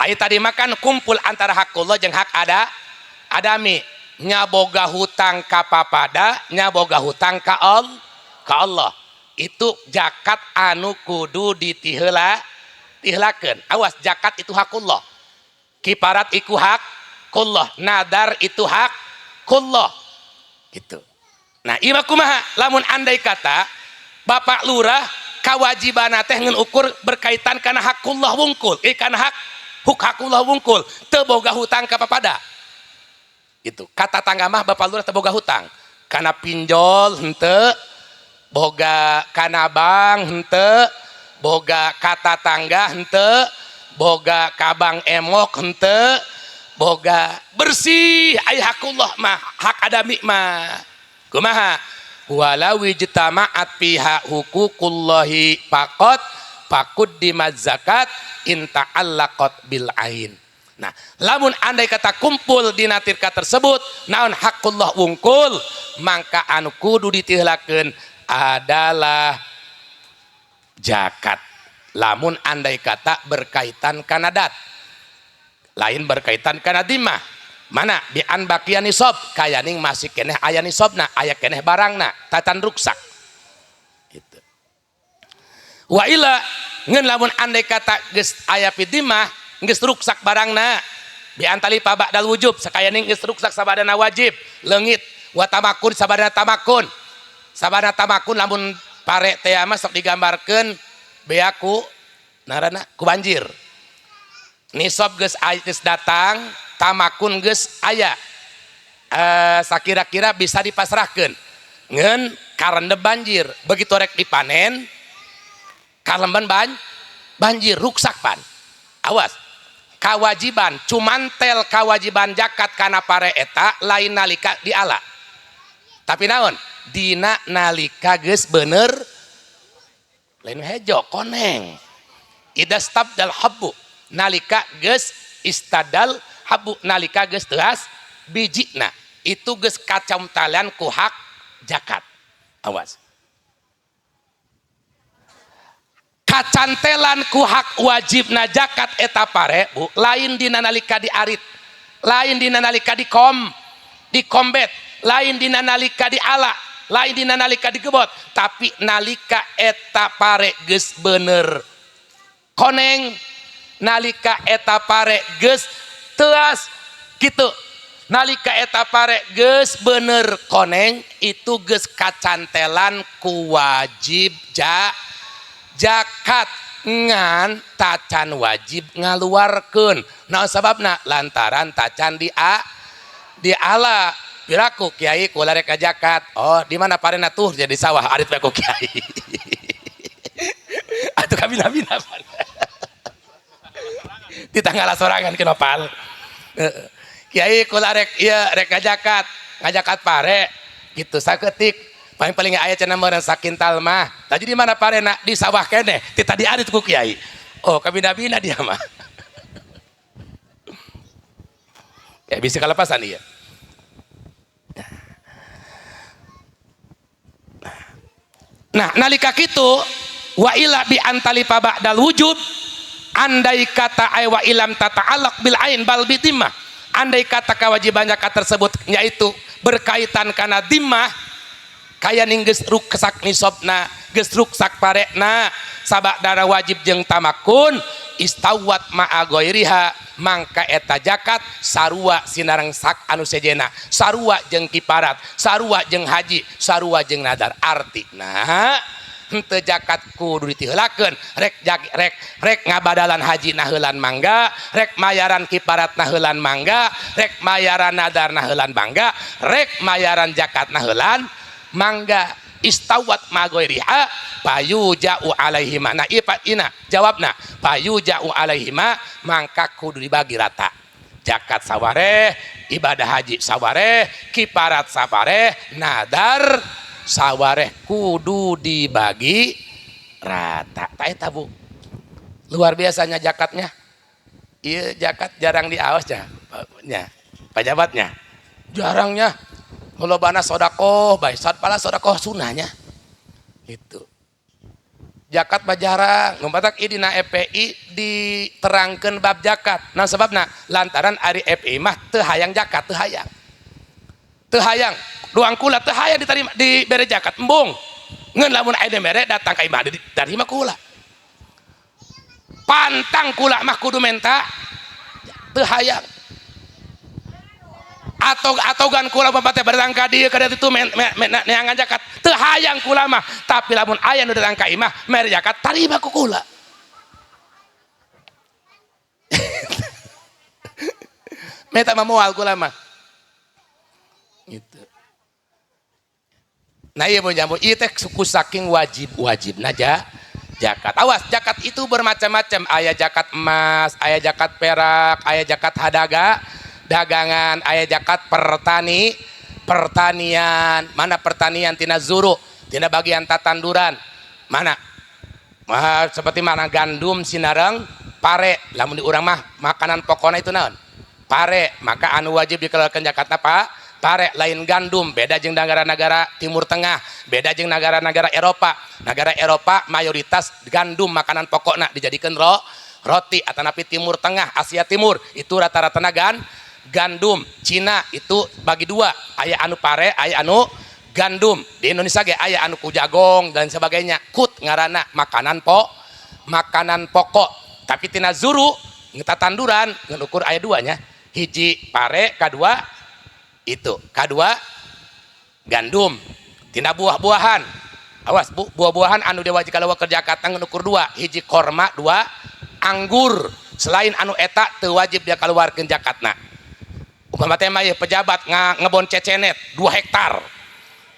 aya tadi makan kumpul antara hakullah jeung hak ada adami nya boga hutang ka papada nya boga hutang ka Allah itu zakat anu kudu ditiheula tiheulakeun. Awas zakat itu hakullah, kiparat iku hak kullah, nadar itu hak kullah gitu. Nah ieu mah kumaha lamun andai kata Bapak Lurah kewajiban teh ngan ukur berkaitan kana hakullah wungkul, kana hak hakullah wungkul teu boga hutang ka papada gitu. Kata tangga mah Bapak Lurah teu boga hutang kana pinjol henteu boga, kana bank henteu boga, kata tangga henteu boga, ka bank emok henteu boga, bersih aya hakullah mah hak adami mah kumaha walau ijtama'at fiha huququllahi faqat faquddimat zakat in ta'allaqat bil ain. Nah, lamun andai kata kumpul dina tirka tersebut naon hakullah wungkul mangka anu kudu ditiheulakeun adalah zakat. Lamun andai kata berkaitan kana dat lain berkaitan kana dimah mana bi an baqiya nisab kayaning masih keneh aya nisabna aya keneh barangna tacan ruksak gitu. Wa ila ngeun lamun andai kata geus aya pidimah geus ruksak barangna bi antali ba'dal wujub sakayaning geus ruksak sabadana wajib leungit wa tamakun sabadana tamakun sabadana tamakun lamun pare teh mah sok digambarkeun bea ku narana ku banjir nisab geus geus datang tamakun geus aya sakira-kira bisa dipasrahkeun ngeun karena banjir begitu rek dipanen kalemban banjir ruksak pan. Awas kewajiban cumantel kewajiban zakat kana pare eta lain nalika diala tapi naon Dina nalika geus bener lain hejo koneng. Ida stabdal habbu nalika geus istadal habbu nalika geus teas bijina itu geus kacamtalan ku hak zakat. Awas. Kacantelan ku hak wajibna zakat eta pare bu lain dina nalika diarit, lain dina nalika dikom, dikombet, lain dina nalika diala, lain dina nalika digebot, tapi nalika eta pare geus bener koneng, nalika eta pare geus teas kitu, nalika eta pare geus bener koneng itu geus kacantelan ku wajib zakat ngan tacan wajib ngaluarkeun. Naon sababna? Lantaran tacan di ala. Piraku kiai kula rek zakat. Oh, di mana parena tuh jadi sawah arit bae ku kiai. Atuh kabina-bina. Di tanggal sorangan kinopal. Kiai kula rek ieu rek ngajakat, ngajakat pare gitu saketik. Paling-paling aya cenah meureun sakintal mah. Tadi di mana parena? Di sawah keneh. Ti tadi arit ku kiai. Oh, kabina-bina dia mah. Ya bisa kalepasan ieu. Nah, nalika kitu wa ila bi antalifa ba'dal wujub andai kata ay wa ilam tata'allaq bil ain bal bi dhimmah. Andai kata kewajiban zakat tersebut yaitu berkaitan kana dhimmah kaya ning geus ruksak nisobna, geus ruksak parekna, sabadana wajib jeung tamakun istawat ma'a ghairiha mangka eta zakat sarua sinareng sak anu sejena, sarua jeung kiparat, sarua jeung haji, sarua jeung nadar. Artina henteu zakat kudu ditiheulakeun, rek rek rek ngabadalan haji naheulan mangga, rek mayaran kiparat naheulan mangga, rek mayaran nadar naheulan mangga, rek mayaran zakat naheulan mangga. Istawat magoiriha payu ja'u alaihima. Nah ieu ina jawabna payu ja'u alaihima mangka kudu dibagi rata. Zakat sawareh, ibadah haji sawareh, kiparat sawareh, nadar sawareh kudu dibagi rata. Ta eta bu. Luar biasanya zakatnya. Ieu zakat jarang diaos nya, nya pajabatnya. Jarangnya. Lobana sodakoh, bae pala sodakoh sunahnya. Gitu. Zakat mah jarang, ngumpatak ieu dina FPI diterangkeun bab zakat. Nah sebabna lantaran ari FPI mah teu hayang zakat, teu hayang. Teu hayang, duang kula teu hayang diterima dibere zakat embung. Ngeun lamun aya mere datang ka imah diterima kula. Pantang kula mah kudu menta teu hayang. Atau atogan kula bapak teh datang ka dieu ka ditu neangan zakat teu hayang kula mah, tapi lamun aya nu datang ka imah mere zakat tarima ku kula. Meta mah moal kula mah gitu. Nah ieu mun jambu ieu teh suku saking wajib-wajibna zakat. Awas, zakat itu bermacam-macam, aya zakat emas, aya zakat perak, aya zakat hadaga dagangan, aya zakat pertanian. Mana pertanian tina zuru, tina bagian tatanduran. Mana? Mah, seperti mana gandum sinareng pare. Lamun di urang mah makanan pokokna itu naon? Pare. Maka anu wajib dikeluarkan zakatna Pak, pare lain gandum. Beda jeung negara-negara Timur Tengah, beda jeung negara-negara Eropa. Negara Eropa mayoritas gandum makanan pokokna dijadikan roti. Atanapi Timur Tengah, Asia Timur itu rata-rata gandum. Cina itu bagi dua, aya anu pare, aya anu gandum. Di Indonesia ge aya anu ku jagong dan sebagainya. Kut ngaranna makanan makanan pokok. Tapi tina zuru ngetatanduran ngan ukur aya duanya. Hiji pare, kadua itu, kadua gandum. Tina buah-buahan. Awas bu, buah-buahan anu diwajib kalau kerja katang ngan ukur dua, hiji korma, dua anggur. Selain anu eta teu wajib dia keluarkeun zakatna. Umpama teh mah pejabat ngebon cecenet 2 hektar.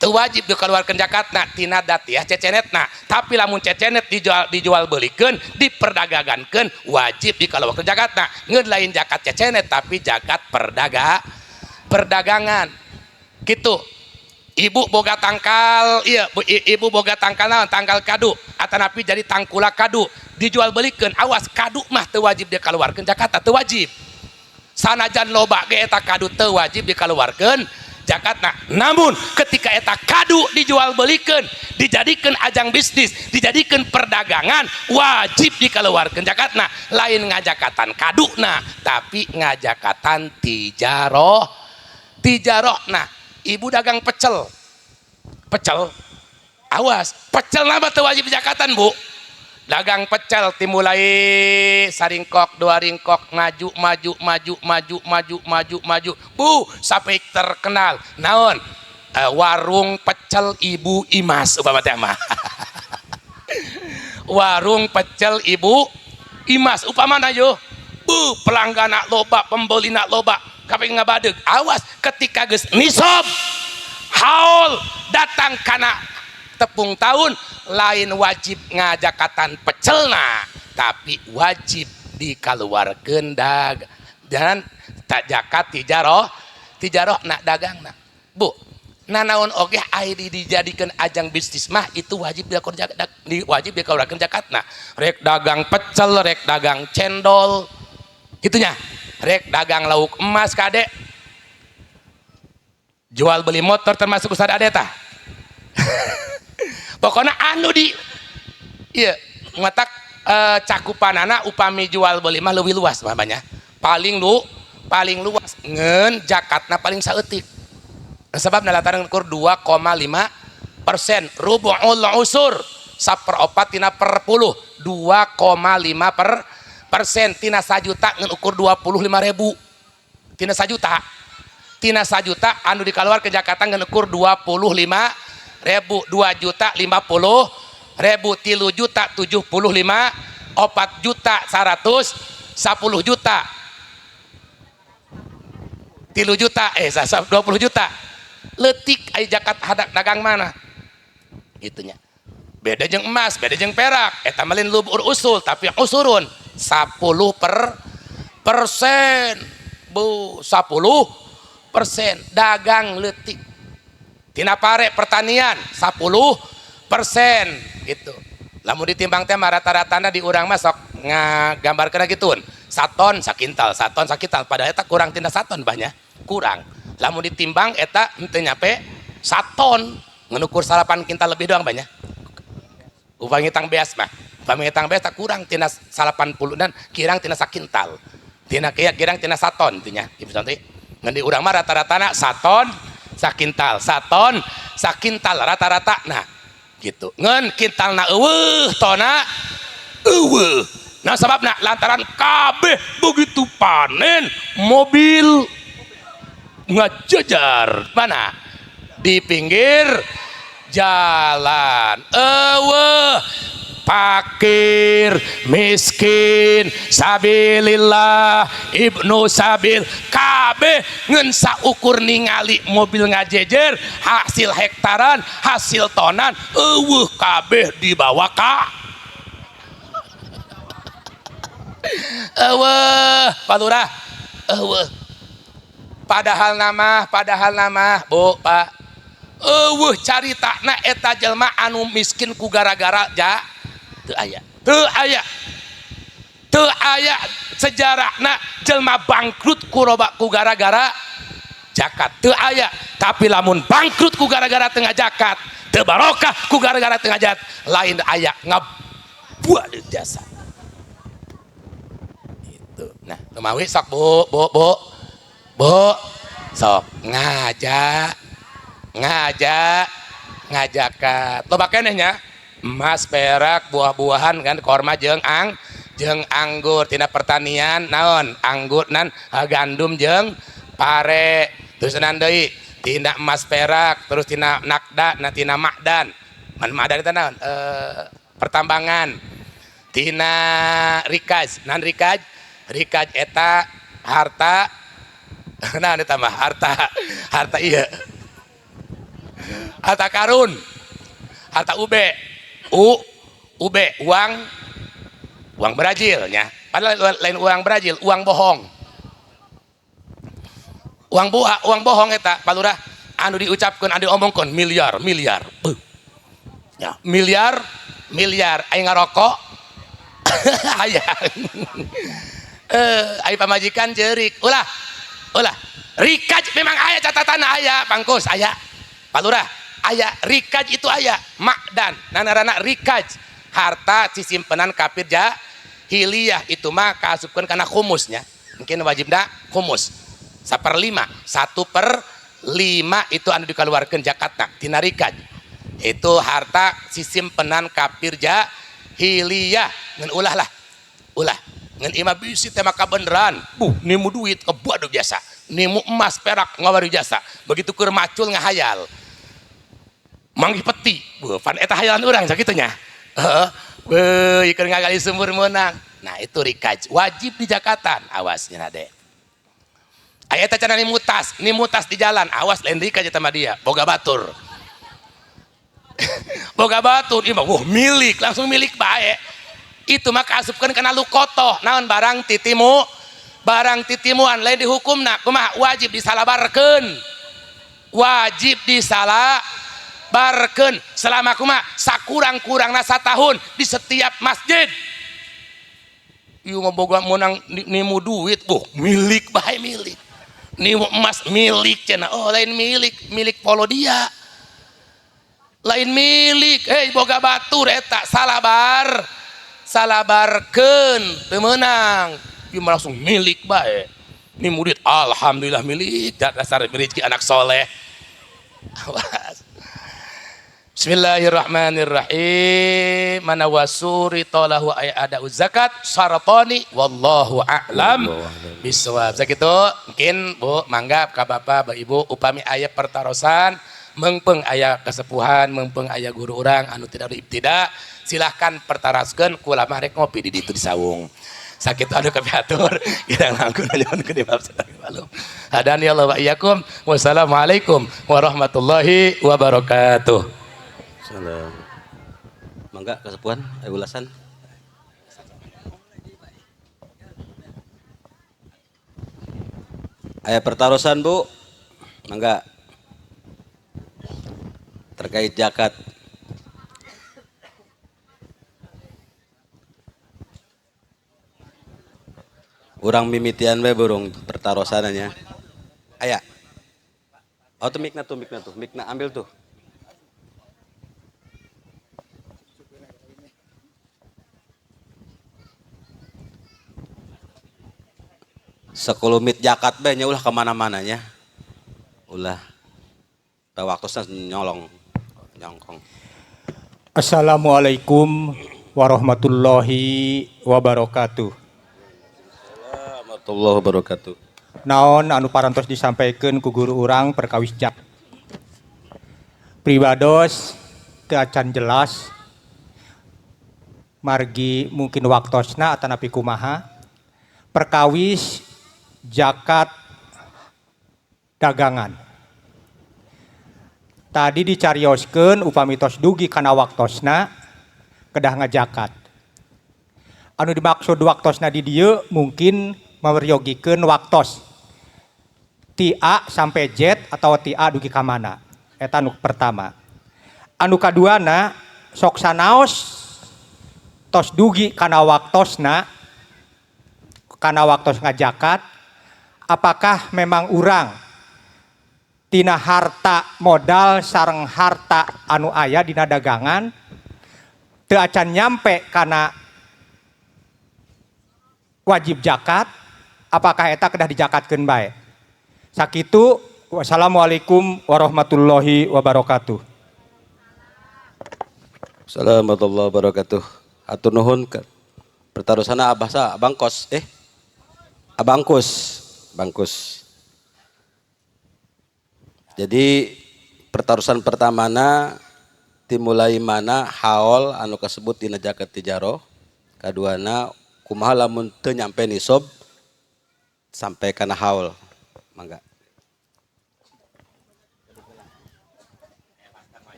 Teu wajib dikeluarkeun zakatna tina datiah cecenetna. Tapi lamun cecenet dijual belikeun, diperdagangkeun, wajib dikeluarkeun zakatna. Ngeun lain zakat cecenet tapi zakat perdagangan. Gitu. Ibu boga tangkal, iya, ibu boga tangkal naon? Tangkal kadu atanapi jadi tangkula kadu dijual belikan. Awas, kadu mah teu wajib dikeluarkeun zakat, teu wajib. Sanajan loba ge eta kadu teu wajib dikeluarkeun zakatna. Namun ketika eta kadu dijual belikan, dijadikan ajang bisnis, dijadikan perdagangan, wajib dikeluarkan zakatna. Lain ngajakatan kaduna, tapi ngajakatan tijaroh, tijaroh. Nah, ibu dagang pecel, pecel, awas, pecel nama teu wajib zakatan, Bu. Dagang pecel timulai saringkok, dua ringkok, maju, maju, maju, maju, maju, maju, maju, Bu, sampai terkenal naon, warung pecel Ibu Imas upama teh mah. Warung pecel Ibu Imas upamana yo, Bu, pelanggan loba, pembeli loba, kabeh ngabadeg. Awas, ketika geus nisob, haul datang kana tepung tahun, lain wajib ngajakatan pecelna, tapi wajib dikeluarkan dag dan tak zakat tijaroh, tijaroh nak dagang. Nak, Bu, nanaon oge ai dijadikan ajang bisnis mah itu wajib dikeluarkan, wajib dikeluarkan zakatna. Rek dagang pecel, rek dagang cendol gitunya, rek dagang lauk emas, kade jual beli motor termasuk Ustaz Ade tah. Pokoknya anu di iya ngatak cakupanana upami jual beli mah lebih luas banyak, paling luas, ngen zakatna paling saeutik sebab lantaran ukur 2,5%, rubu'ul usur, saperopat tina per puluh, 2,5 per persen tina sajuta ngan ukur 25 ribu. Tina sajuta, tina sajuta anu dikaluarkeun zakatna ngan ukur 25 ribu. 2 juta 50 ribu, 3 juta 75, 4 juta 100, 10 juta, 3 juta, 20 juta letik ai zakat hadak dagang mana itunya. Beda jeung emas, beda jeung perak, eta mah lain rubu'ul usur tapi usurun, 10 per persen, Bu, 10% dagang letik. Tina pare, pertanian 10% gitu. Lamun ditimbang teh rata-ratana di urang mah sok ngagambarkeun gituun, saton sakintal, saton sakintal, padahal eta kurang tina saton, banyak kurang. Lamun ditimbang eta henteu nyampe saton, ngan ukur 9 kintal lebih doang banyak. Upami ngitang beas mah, upami ngitang beas tak kurang tina 80 dan kirang tina sakintal, tina kieu kirang tina saton tina ibu santi. Ngan di urang mah rata-ratana saton sakintal, saton sakintal rata-rata. Nah gitu, ngan kintalna eueuh, tona eueuh. Nah, sebabna lantaran kabeh begitu panen mobil ngajajar mana di pinggir jalan. Eueuh fakir miskin, sabilillah, ibnu sabil, kabeh ngan saukur ningali mobil ngajejer hasil hektaran, hasil tonan, eueuh kabeh dibawa ka eueuh. Pak Lurah, eueuh. Padahal nama, Bu, Pak, eueuh caritana eta jelma anu miskin ku gara-gara ja teu aya, teu aya, teu aya sejarahna jelma bangkrut ku roba ku gara-gara zakat, teu aya. Tapi lamun bangkrut ku gara-gara teu ngazakat, teu barokah ku gara-gara teu ngajat, lain aya, ngabuat jasa itu. Nah, lumawi sok, Bu, Bu, Bu, Bu, sok ngajak ngajak ngajakat loba keneh nya, emas, perak, buah-buahan kan, korma jeung anggur. Tina pertanian naon? Anggur nan gandum jeung pare. Terus nan deui tina emas, perak, terus tina nakda, na tina makdan man, makdan itu naon, pertambangan. Tina rikaz nan, rikaz, rikaz eta harta nah eta mah harta, harta iya, harta karun, harta UB, U UB, uang, uang Brazil nya, padahal lain uang Brazil, uang bohong, uang buah, uang bohong eta, Pak Lurah. Anu diucapkeun, anu diomongkeun miliar, miliar. Ya, miliar, miliar. Aing ngarokok. Hayang. Ai pamajikan ceurik. Ulah. Ulah. Rikaj memang aya catatan aya, pangkus aya. Pak Lurah, aya rikaj itu aya, makdan, nanarana rikaj. Harta sisimpenan kafir jahiliyah itu mah kaasupkeun kana khumusnya. Mungkin wajibna khumus. 1/5, 1/5 itu anu dikeluarkan zakatna tina rikaj. Itu harta sisimpenan kafir jahiliyah. Ngan ulah lah. Ulah. Ngan imah bisi teh maka beneran. Buh, nimu duit kebuat biasa. Nimu emas perak ngawari jasa. Begitu keur macul ngahayal. Manggih peti. Buh, pan eta hayalan urang sakitu nya. Heeh. Beuh, keur ngagali sumur meunang. Nah, itu rikaj wajib dijakatan. Awas nya de. Aya eta cenah nimutas di jalan. Awas lain rikaj eta mah dia, boga batur. Boga batur ieu mah wah milik, langsung milik bae. Itu mah kaasupkeun kana lukotoh. Naon barang titimu? Barang titimuan lain dihukumna kumaha? Wajib disalabarkeun. Wajib disalabarkeun selama kumaha? Sakurang-kurangna satahun di setiap masjid. Ieu mah boga meunang nimu duit, oh milik bae milik. Nimu emas milik cenah. Oh lain milik, milik polo dia. Lain milik, hei boga batur eta salabar. Salabarkeun teu meunang. Ieu mah langsung milik bae. Ini murid alhamdulillah milik, dasar rezeki anak soleh. Awas. Bismillahirrahmanirrahim. Mana wasuri tolahu ay ada zakat saratani wallahu a'lam bisawab. Sakitu mungkin Bu mangga ka bapak ba ibu upami aya pertarosan mengpeng aya kesepuhan mengpeng aya guru urang anu tidak ibtida silahkan pertaraskeun kulama rek ngopi di ditu di sawung. Sakit anu kapiatur kirang langkung nyuhun ke maaf malum. Hadani Allah wa iyyakum. Wassalamualaikum warahmatullahi wabarakatuh. Salam. Mangga kesepuhan aya ulasan. Aya pertarosan Bu. Mangga. Terkait zakat. Urang mimitian bae burung pertarosannya. Aya. Oh tuh mikna tuh, mikna tuh, mikna ambil tuh. Sekulumit zakat bae nya ulah kemana-mananya. Ulah. Waktosna nyolong, nyongkong. Assalamualaikum warahmatullahi wabarakatuh. Warahmatullahi wabarakatuh. Naon anu parantos disampaikan ku guru urang perkawis jak. Pribados teu acan jelas margi mungkin waktosna atanapi kumaha perkawis zakat dagangan. Tadi dicarioskeun upami tos dugi kana waktosna kedah ngajakat. Anu dimaksud waktosna di dieu mungkin meryogikeun waktos ti A sampai Z atau ti A dugi ka mana. Eta anu pertama. Anu kaduana sok sanaos tos dugi kana waktosna kana waktos ngajakat apakah memang urang tina harta modal sareng harta anu aya dina dagangan teu acan nyampe kana wajib zakat, apakah eta kedah dijakatkeun bae. Sakitu, wassalamualaikum warahmatullahi wabarakatuh. Assalamualaikum warahmatullahi wabarakatuh. Hatur nuhun pertarosana abah sa abangkos abangkus bangkus. Jadi pertarusan pertamana dimulai mana haol anu kasebut dina zakat tijaroh, kaduana kumaha lamun teu nyampe nisob sampai kana haol. Mangga.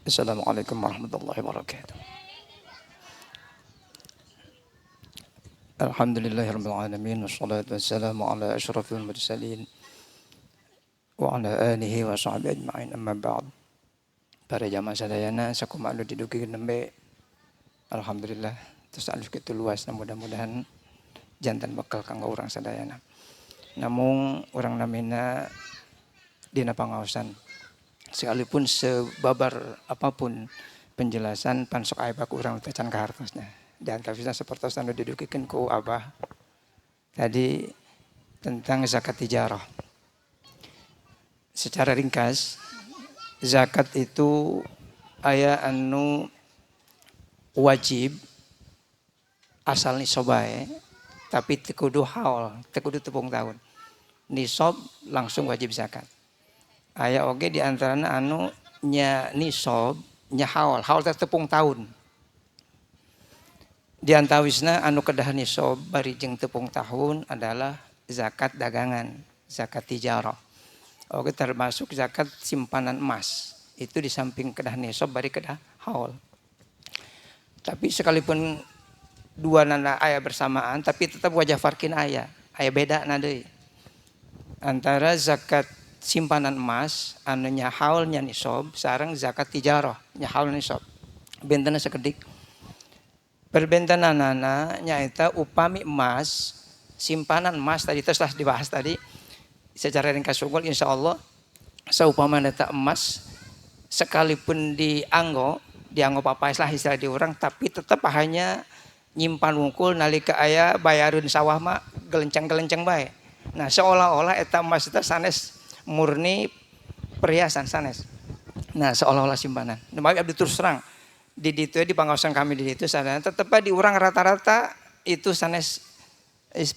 Assalamualaikum warahmatullahi wabarakatuh. Alhamdulillahirabbil alamin wassalatu wassalamu ala asyrafil mursalin wa ala alihi wa sahbihi ajma'in, amma ba'd. Para jamaah sadayana sakumaha anu didugi nembe, alhamdulillah terus alif kitu luas, mudah-mudahan jantan bekal kanggo urang sadayana. Namung urang namina dina pangaosan, sekalipun sebabar apapun penjelasan pansok aya baku urang teh can kahartosna. Dan tafsirna sapertos anu didugikeun ku Abah tadi tentang zakat tijarah. Secara ringkas, zakat itu aya anu wajib asal nisab bae, tapi teu kudu haul, teu kudu tepung tahun. Nisab langsung wajib zakat. Aya oge di antarana anu nya nisab nya haul, haul teh tepung tahun. Di antawisna anu kedah nisab bari jeung tepung tahun adalah zakat dagangan, zakat tijarah. Oke, termasuk zakat simpanan emas. Itu di samping kedah nisab bari kedah haul. Tapi sekalipun dua nana aya bersamaan, tapi tetap wajah farkin aya, aya beda na deui. Antara zakat simpanan emas anu nya haul nya nisab sareng zakat tijarah nya haul nisab. Bentena sakedik. Perbentenanana nyaeta upami emas, simpanan emas tadi telah dibahas tadi secara ringkas unggul, insyaallah saupama eta emas sekalipun dianggo, dianggo papaes lah istilah di urang, tapi tetap hanya nyimpan wungkul nalika aya bayareun sawah mah gelenceng-gelenceng bae. Nah, seolah-olah eta emas itu sanes murni perhiasan sanes. Nah, seolah-olah simpanan. Nah, abdi terus terang di ditu di pangaosan kami di ditu sadayana tetep di urang rata-rata itu sanes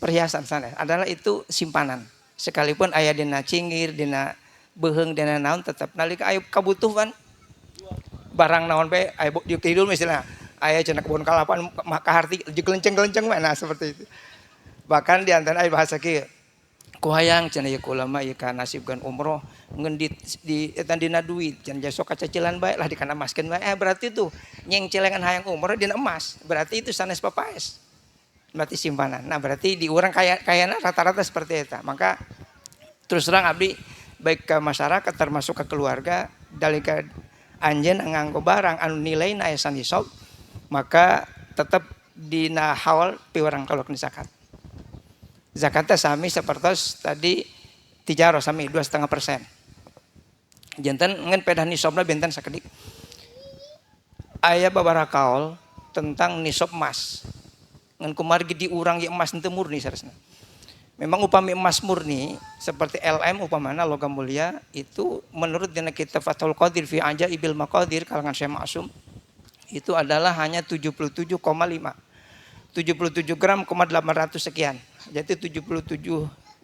perhiasan sanes adalah itu simpanan. Sekalipun aya dina cingir, dina beuheung, dina naon tetep nalika aya kabutuhan barang naon bae aya di kidul misalnya aya cenah kebun kalapa kaharti gelenceng-gelenceng bae, nah seperti itu. Bahkan di antara aya bahasa kieu, ku hayang cenah ieu ulama ieu ka nasibkeun umroh ngeun di eta dina duit cenah sok kacacilan bae lah dikana emaskeun bae, berarti tuh nyengcelengan hayang umroh dina emas, berarti itu sanes papaes, berarti simpanan. Nah, berarti di urang kayana rata-rata seperti eta. Maka terus terang abdi baik ke masyarakat termasuk ke keluarga dalika anjeun nganggo barang anu nilaina aya sanisab, maka tetep dina haul piwarang kalau kena zakat. Zakatnya sami seperti tadi tijarah sami 2,5%. Janten ngan pedah nisabna benten sakedik. Aya babaraha kaul tentang nisab emas. Ngan kumargi di urang ieu emas henteu murni saresna. Memang upami emas murni seperti LM upamana logam mulia itu menurut dina kitab Fathul Qadir fi Ajaibil Maqadir kalangan Syekh Ma'sum itu adalah hanya 77,5. 77 gram koma 800 sekian. Jadi 77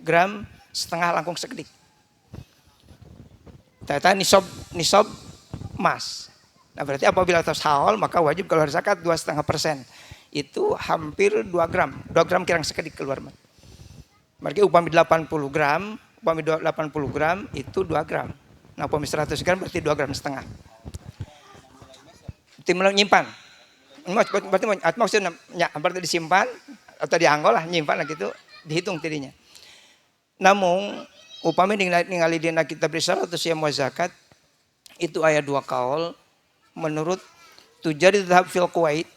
gram setengah langkung sekedik. Ternyata nisab emas. Nah, berarti apabila tos haul maka wajib keluar zakat 2,5%. Itu hampir 2 gram. 2 gram kirang sekedik keluar. Berarti upami 80 gram, upami 80 gram itu 2 gram. Nah, upami 100 gram berarti 2 gram setengah. Timlah nyimpan. Berarti maksudnya ya, berarti disimpan atau dianggo lah, nyimpan lah gitu, dihitung tidinya. Namun upami ningali dina kitab risalah atau siyam wa zakat itu ayat 2 kaul menurut tujari dzahab fil Kuwait.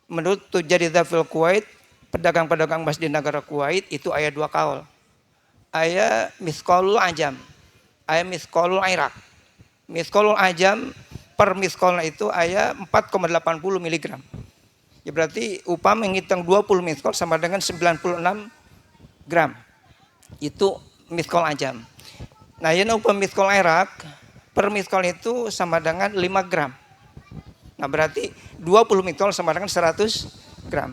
Menurut tujari dzahab fil Kuwait, pedagang-pedagang emas di negara Kuwait itu ayat 2 kaul. Ayat mithqalul ajam, ayat mithqalul Irak. Mithqalul ajam per mithqalnya itu ayat 4,80 miligram. Ya berarti upah menghitung 20 mithqal sama dengan 96 gram. Itu mithqal ajam. Nah, yang upah mithqal Irak per mithqal itu sama dengan 5 gram. Nah, berarti 20 mithqal sama dengan 100 gram.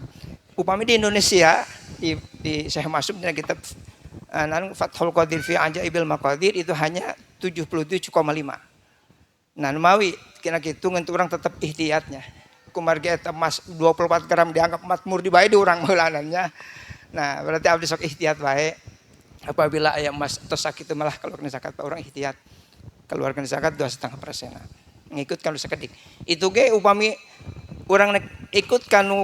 Upami di Indonesia di saya masuk dengan kitab Fathul Qadir fi Ajaibil Maqadir itu hanya 77,5. Nah, mawi kena gitu ngentu orang tetap ihtiyatnya. Kumargi eta emas 24 gram dianggap emas murni bae di urang meulanannya. Nah, berarti abdi sok ihtiyat bae. Apabila aya emas atau sakit malah kalau kena zakat orang ihtiyat. Keluarkan zakat 2,5%. Ngikut kanu sakedik. Itu ge upami urang ikut kanu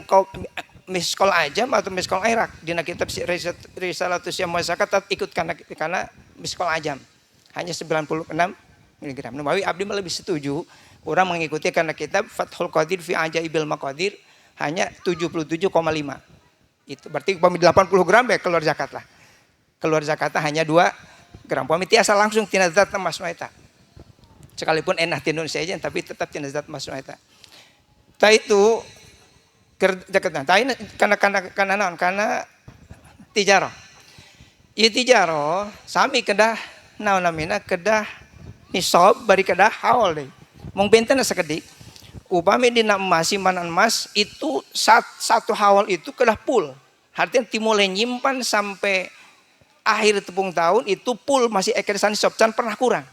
miskol ajam atau miskol Irak dina kitab Risalatus Syam Zakat ikut karena miskol ajam hanya 96 miligram. Numawi abdi mah lebih setuju orang mengikuti karena kitab Fathul Qadir fi Ajaibil Maqadir hanya 77,5. Itu berarti upami 80 gram ya keluar zakat lah. Keluar zakatnya hanya 2 gram. Upami tiasa langsung tina zat emas mah eta. Sekalipun enak di Indonesia aja tapi tetap tina zat emas mah eta. Tah itu zakat. Tah ini karena naon? Karena tijarah. Ieu tijarah sami kedah naon namina kedah nisab bari kedah haul deui. Mung benten sakedik. Upami dina emas simpanan emas itu satu haul itu kedah full. Artinya timulai nyimpan sampai akhir tepung tahun itu full masih eker sanisab can pernah kurang.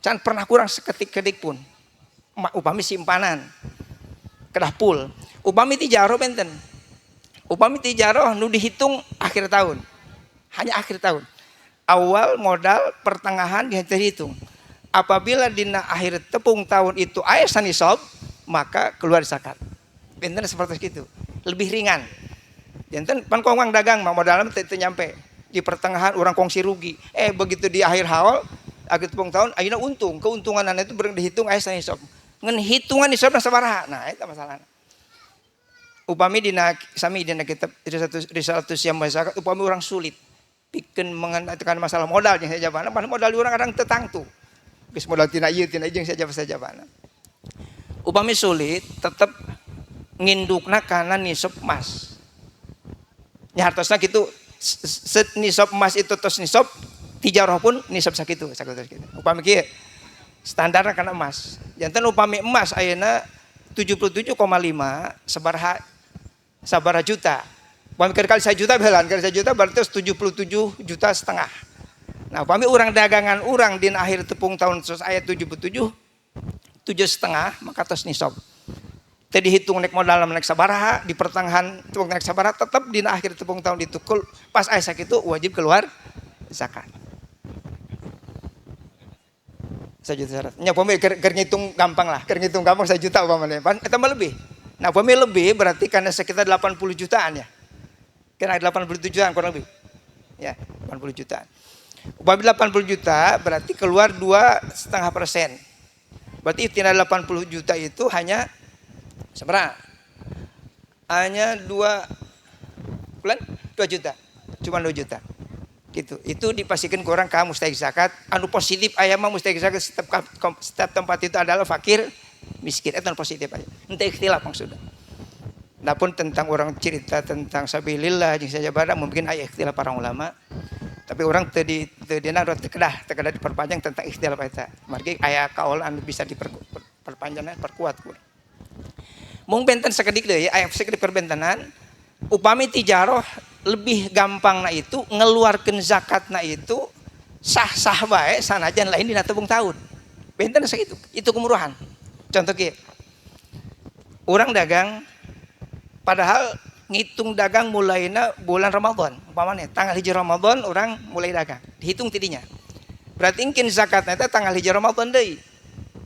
Can pernah kurang seketik-ketik pun. Upami simpanan kedah full. Upami tijarah benten. Upami tijarah nu dihitung akhir tahun. Hanya akhir tahun. Awal modal pertengahan dihitung. Apabila dina akhir tepung tahun itu aya sanisab, maka keluar zakat. Benten seperti itu. Lebih ringan. Janten pan kongwang dagang mah modalna teu nyampe. Di pertengahan orang kongsi rugi. Begitu di akhir haul, akhir tepung tahun ayeuna untung. Keuntunganna itu bereng dihitung aya sanisab. Ngan hitungan nisabna sabaraha? Nah, eta masalahna. Upami dina sami dina kitab Risalatus Syam Zakat upami orang sulit pikeun mengenai masalah modal jeung sajabana, pan modal urang kadang teu tangtu. Geus modal tina ieu tina ieu jeung sajabana. Upami sulit tetep ngindukna kana nisab emas. Nya hartosna kitu nisab emas itu tos nisab tijarah pun nisab sakitu sakitu sakitu. Upami kieu standarna kana emas. Janten upami emas ayeuna 77,5 sabaraha sabaraha juta. Upami keur kali 1 juta belan, kali 1 juta berarti 77,5 juta. Nah, upami urang dagangan urang dina akhir tepung tahun tos aya 77 7,5 maka tos nisab. Teu dihitung nek modal nek sabaraha di pertengahan tepung nek sabaraha tetep dina akhir tepung tahun ditukul pas aya sakitu wajib keluar zakat. 1 juta syarat. Nya upami keur ngitung gampang lah, keur ngitung gampang 1 juta upamana. Pan eta mah lebih. Nah, upami lebih berarti karena sekitar 80 jutaan ya. Kena 80 jutaan kurang lebih. Ya, 80 jutaan. Upami 80 juta berarti keluar 2,5%. Berarti tina 80 juta itu hanya seberapa? Hanya 2 bulan 2 juta. Cuma 2 juta. Gitu. Itu dipastikan ke orang ka mustahik zakat. Anu positif aya mah mustahik zakat setiap tempat itu adalah fakir miskin. Eta anu positif aya. Henteu ikhtilaf maksudna. Napun tentang orang cerita tentang sabilillah jeung sajabana mungkin aya ikhtilaf para ulama. Tapi orang teu di teu dina teu kedah diperpanjang tentang ikhtilaf eta. Margi aya kaul anu bisa diperpanjang perkuat ku. Mung benten sakedik deui aya sakedik perbentenan upami tijarah lebih gampang na itu ngeluarkeun zakat na itu sah-sah bae sanajan lain dina tepung tahun. Benten sakitu, itu kemuruhan. Contoh kieu. Urang dagang padahal ngitung dagang mulaina bulan Ramadan, umpamanya tanggal 1 Ramadan orang mulai dagang, dihitung tidinya. Berarti ingkin zakatna eta tanggal 1 Ramadan deui.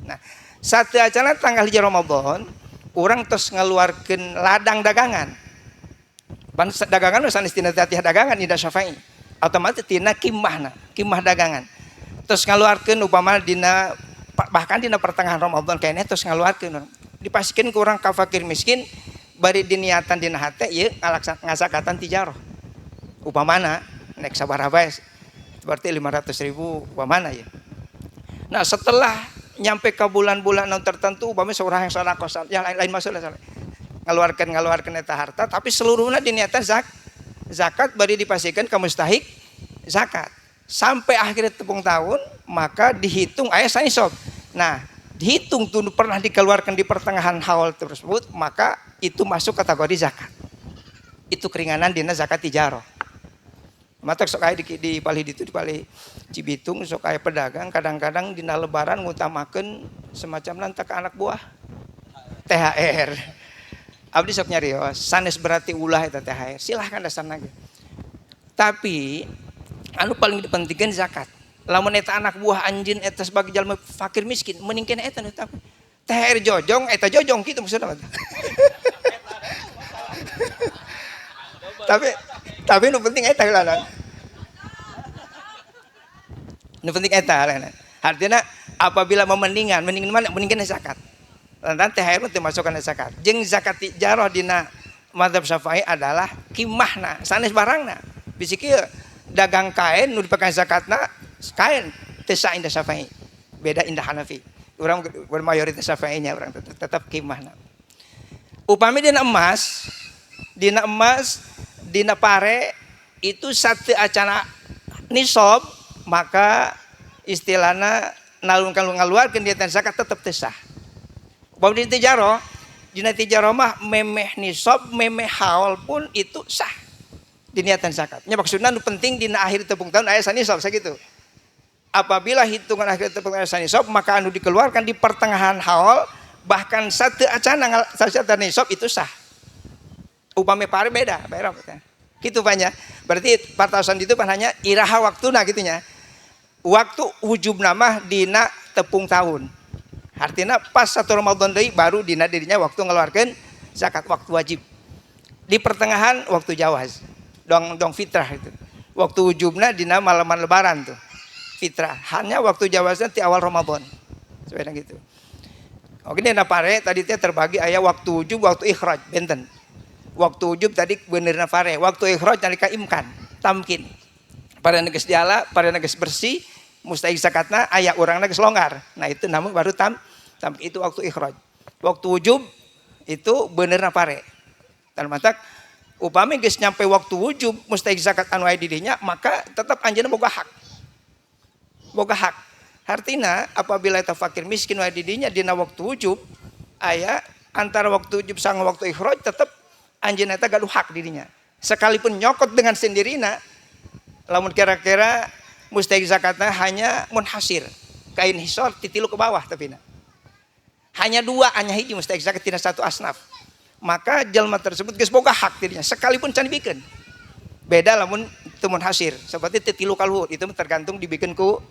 Nah, sateuacanna tanggal 1 Ramadan urang tos ngeluarkeun ladang dagangan. Pan dagangan mah sanes tina tatiah dagangan ida Syafi'i. Otomatis tina kimahna, kimah dagangan. Terus ngaluarkeun upama dina bahkan dina pertengahan Ramadan kayaknya terus ngaluarkeun. Dipasikeun ku urang ka fakir miskin bari diniatan dina hate ieu ngasakatan tijarah. Upamana nek sabaraha bae berarti 500.000 upamana ya. Nah, setelah nyampe ke bulan-bulan tertentu upamanya seorang yang sedekah yang lain-lain masalah ngaluarkeun eta harta tapi seluruhnya diniatan zakat bari dipastikan ka mustahik zakat. Sampai akhir tepung tahun maka dihitung aya sanisab. Nah, dihitung tuh pernah dikeluarkan di pertengahan haul tersebut maka itu masuk kategori zakat. Itu keringanan dina zakat tijarah. Matak sok aya di palih ditu di palih Cibitung sok aya pedagang kadang-kadang dina lebaran ngutamakeun semacam lantak anak buah THR. Abdi sok nyarios sanes berarti ulah eta THR. Silahkan dasarna ge. Tapi anu paling dipentingkeun zakat. Lamun eta anak buah anjeun eta sebagai jalma fakir miskin mending keneh eta nu utama. THR jojong eta jojong kitu maksudna. Tapi nu penting eta heula. Nu penting eta heula. Artinya apabila memendingan, mendingan mana? Mendingan zakat. Lantaran THR mah teu masuk kana zakat. Jeung zakat tijarah dina mazhab Syafi'i adalah kimahna, sanes barangna. Bisi kieu dagang kain nu dipakai zakatna kain teu sah indah Syafi'i. Beda indah Hanafi. Urang mayoritas Syafi'inya urang tetap kimahna. Upami dina emas, dina pare itu satu acana nisab maka istilahna nalung kalau ngaluarkeun dia zakat tetep teu sah. Upami dina tijaroh mah memeh nisab, memeh haul pun itu sah diniatan zakat. Nya maksudna nu penting dina akhir tepung tahun aya sanisab sakitu. Apabila hitungan akhir tepung tahun aya sanisab maka anu dikeluarkan di pertengahan haul bahkan satu acana satu nisab itu sah. Upami pare beda, beda. Kitu banyak. Berarti partasan itu pan hanya iraha waktuna kitu nya. Waktu wujub nama dina tepung tahun. Artinya pas satu Ramadan deui baru dina dirinya waktu ngeluarkan zakat waktu wajib. Di pertengahan waktu jawaz. Dong fitrah itu. Waktu wujubna dina malaman lebaran tuh. Fitrah. Hanya waktu jawaznya di awal Ramadan. Sebenarnya gitu. Oke, dina pare tadi teh terbagi aya waktu wujub, waktu ikhraj benten. Waktu wujub tadi benerna pare, waktu ikhraj nalika imkan, tamkin. Pare geus diala, pare geus bersih, mustahik zakatna aya urangna geus longgar. Nah itu namun baru tam itu waktu ikhraj. Waktu wujub itu benerna pare. Dan matak upami geus nyampe waktu wujub mustahik zakat anu aya di dinya maka tetap anjeunna boga hak. Boga hak. Artina apabila eta fakir miskin aya di dinya dina waktu wujub aya antara waktu wujub sama waktu ikhraj tetap anjeunna eta gaduh hak dirinya. Sekalipun nyokot dengan sendirina lamun kira-kira mustahik zakatna hanya munhasir kain hisor titilu ke bawah tapi na. Hanya dua hanya hiji mustahik zakat tina satu asnaf. Maka jelma tersebut geus boga hak dirinya sekalipun can dibikeun. Beda lamun teu munhasir seperti titilu kaluhur itu tergantung dibikeun ku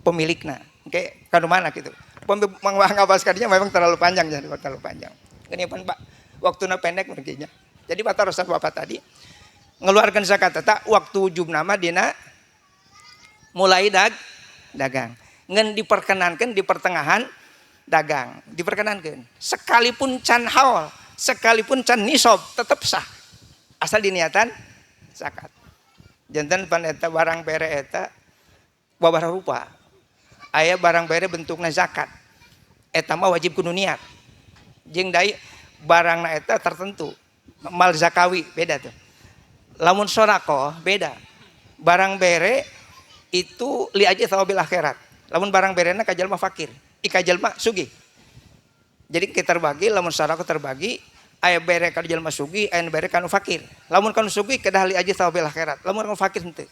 pemilikna. Oke, kanu mana gitu. Mangabas kadinya memang terlalu panjang jadi terlalu panjang. Geuning pan Pak, waktuna pendek merginya. Jadi patarosan Bapak tadi ngeluarkan zakat eta waktu wujub nama dina mulai dagang. Ngan diperkenankan di pertengahan dagang, diperkenankan. Sekalipun can haul, sekalipun can nisab tetap sah. Asal diniatan zakat. Janten pan eta barang bere eta babaraha rupa. Aya barang bere bentukna zakat. Eta mah wajib kudu niat. Jeung deui barangna eta tertentu. Mal zakawi beda tuh. Lamun sorakoh beda. Barang bere itu li aja thawabil akhirat. Lamun barang berena ka jalma fakir, ka jalma sugih. Jadi kita terbagi lamun sorakoh terbagi aya bere ka jalma sugih, aya bere ka nu fakir. Lamun ka nu sugih kedah li aja thawabil akhirat. Lamun ka nu fakir henteu.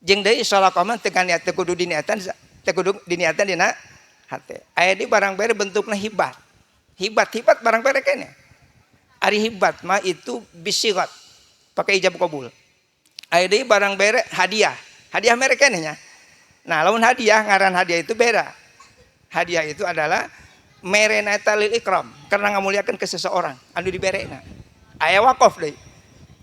Jeung deui sorakoh mah teu niat teu kudu diniatan, teu kudu diniatan dina hate. Aya di barang bere bentukna hibat. Hibat barang bere keneh. Ari hibat mah itu bisigot pakai ijab kabul. Aya deui barang bere hadiah. Hadiah mere keneh nya. Nah, lamun hadiah ngaran hadiah itu beda. Hadiah itu adalah merena eta lil ikram karena ngamuliakeun ke seseorang anu diberena. Aya wakaf deui.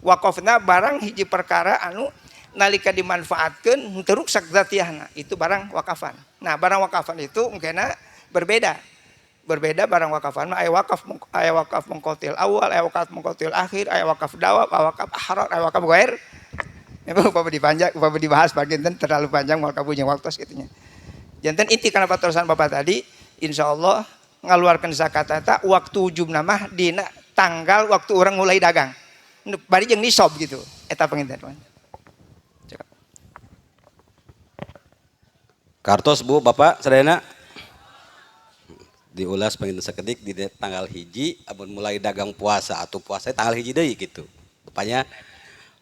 Wakafna barang hiji perkara anu nalika dimanfaatkeun henteu ruksak zatiahna, itu barang wakafan. Nah, barang wakafan itu mungkinna berbeda. Berbeda barang wakafan mah aya wakaf mengkotil awal, aya wakaf mengkotil akhir, aya wakaf dawab, aya wakaf ahrar, aya wakaf ghair. Memang upama dipanjang, upama dibahas bagian terlalu panjang moal kapunya waktu kitu nya. Janten inti kana patarosan Bapak tadi, insyaallah ngaluarkeun zakat eta waktu wujubna mah dina tanggal waktu orang mulai dagang. Bari jeung nisab gitu. Eta panginten. Kartos Bu, Bapak sadayana diulas panginten sakedik di tanggal hiji amun mulai dagang puasa atau puasa tanggal hiji deui gitu. Rupanya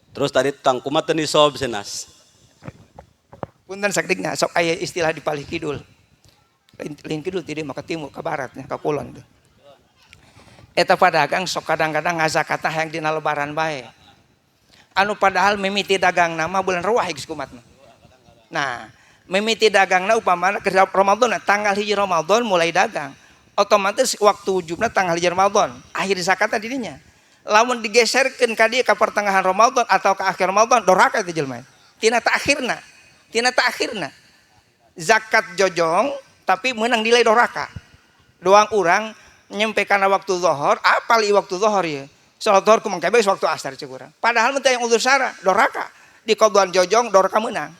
terus tadi tang kumaha teu nisab senas. Punten sakedikna sok aya istilah di palih kidul. Lain kidul ti maka timur ka baratnya ka kulon tuh. Eta padagang sok kadang-kadang ngazakatna hayang dina lebaran bae. Anu padahal mimiti dagangna mah bulan ruah geus kumatna. Nah, mimiti dagangna upamana keur Ramadan tanggal hiji Ramadan mulai dagang. Otomatis waktu wujubna tanggal 1 Ramadan, akhir zakatna dirinya. Lamun digeserkeun ka dieu ka pertengahan Ramadan atau ke akhir Ramadan, doraka itu jelema. Tina takhirna, tina takhirna. Zakat jojong tapi menang nilai doraka. Doang urang nyampe kana waktu zuhur, apal i waktu zuhur ya. Salat zuhur kumang kabeh waktu asar cek urang. Padahal mah teu yang udzur syara, doraka. Di qadhaan jojong doraka menang.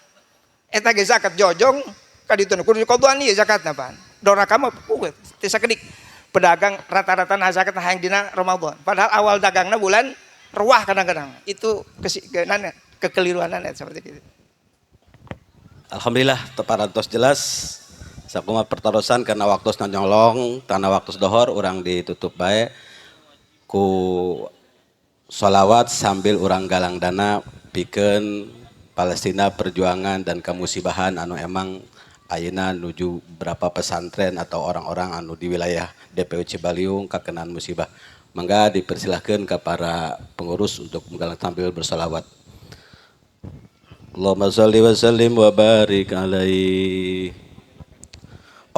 Eta ge zakat jojong ka ditu kudu di qadhaan ieu zakatna pan. Doraka mah puguh teu sakedik. Pedagang rata-rata nah zakat hayang dina Ramadan. Padahal awal dagangna bulan ruah kadang-kadang. Itu kekeliruanan seperti itu. Alhamdulillah teparantos jelas. Sakumaha pertarosan karena waktu nyolong, karena waktu dohor urang ditutup bae ku sholawat sambil urang galang dana pikeun Palestina perjuangan dan kemusibahan anu emang ayeuna nuju berapa pesantren atau orang-orang anu di wilayah DPU Cibaliung kakenaan musibah. Mangga dipersilahkan ke para pengurus untuk menggalang sambil bersolawat. Allahumma sholli wa sallim wa barik alaihi.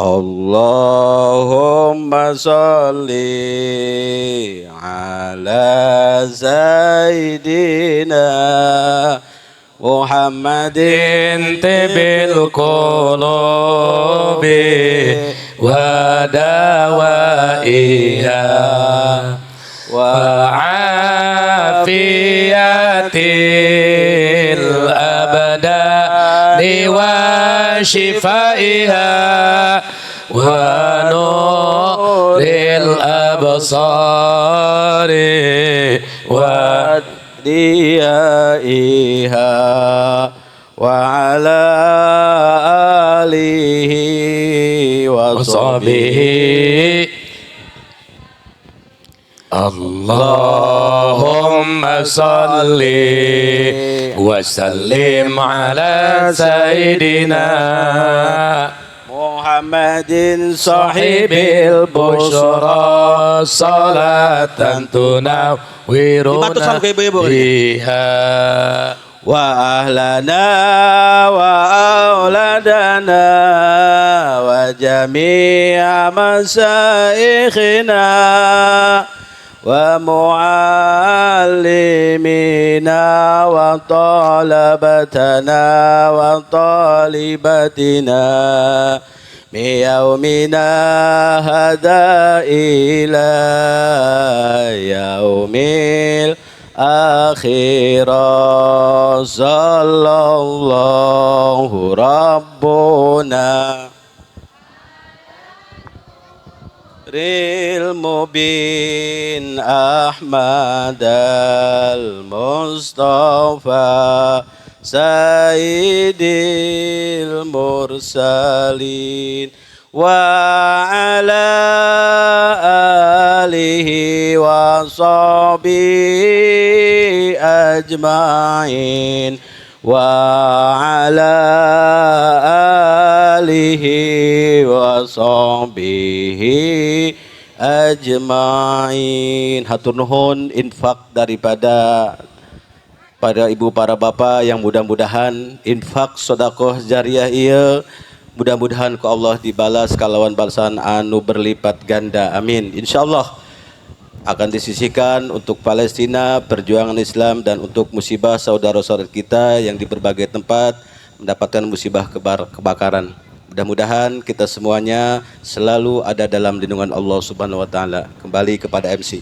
Allahumma sholli ala sayyidina Muhammadin tibil qulubi wa dawaiha wa afiyatil abdani wa shifaiha wa nuril absari wa diyaiha wa ala alihi wa sahbihi. Allahumma salli wa sallim ala sayyidina Muhammadin sahibil busyra salatan tunawwiruna biha wa ahlana wa auladana wa jami'a masaikhina wa muallimina wa talabatana wa talibatina miyaumina hada ila yaumil akhirah sallallahu rabbuna ril mubin Ahmad al Mustafa Sayyidil Mursalin wa ala alihi wa sahbihi ajma'in wa ala alihi wa sahbihi ajma'in. Hatur nuhun infak daripada pada ibu para bapak yang mudah-mudahan infak sodakoh jariah ieu mudah-mudahan ku Allah dibalas kalawan balasan anu berlipat ganda, amin. Insyaallah akan disisihkan untuk Palestina, perjuangan Islam, dan untuk musibah saudara-saudara kita yang di berbagai tempat mendapatkan musibah kebakaran. Mudah-mudahan kita semuanya selalu ada dalam lindungan Allah Subhanahu wa taala. Kembali kepada MC.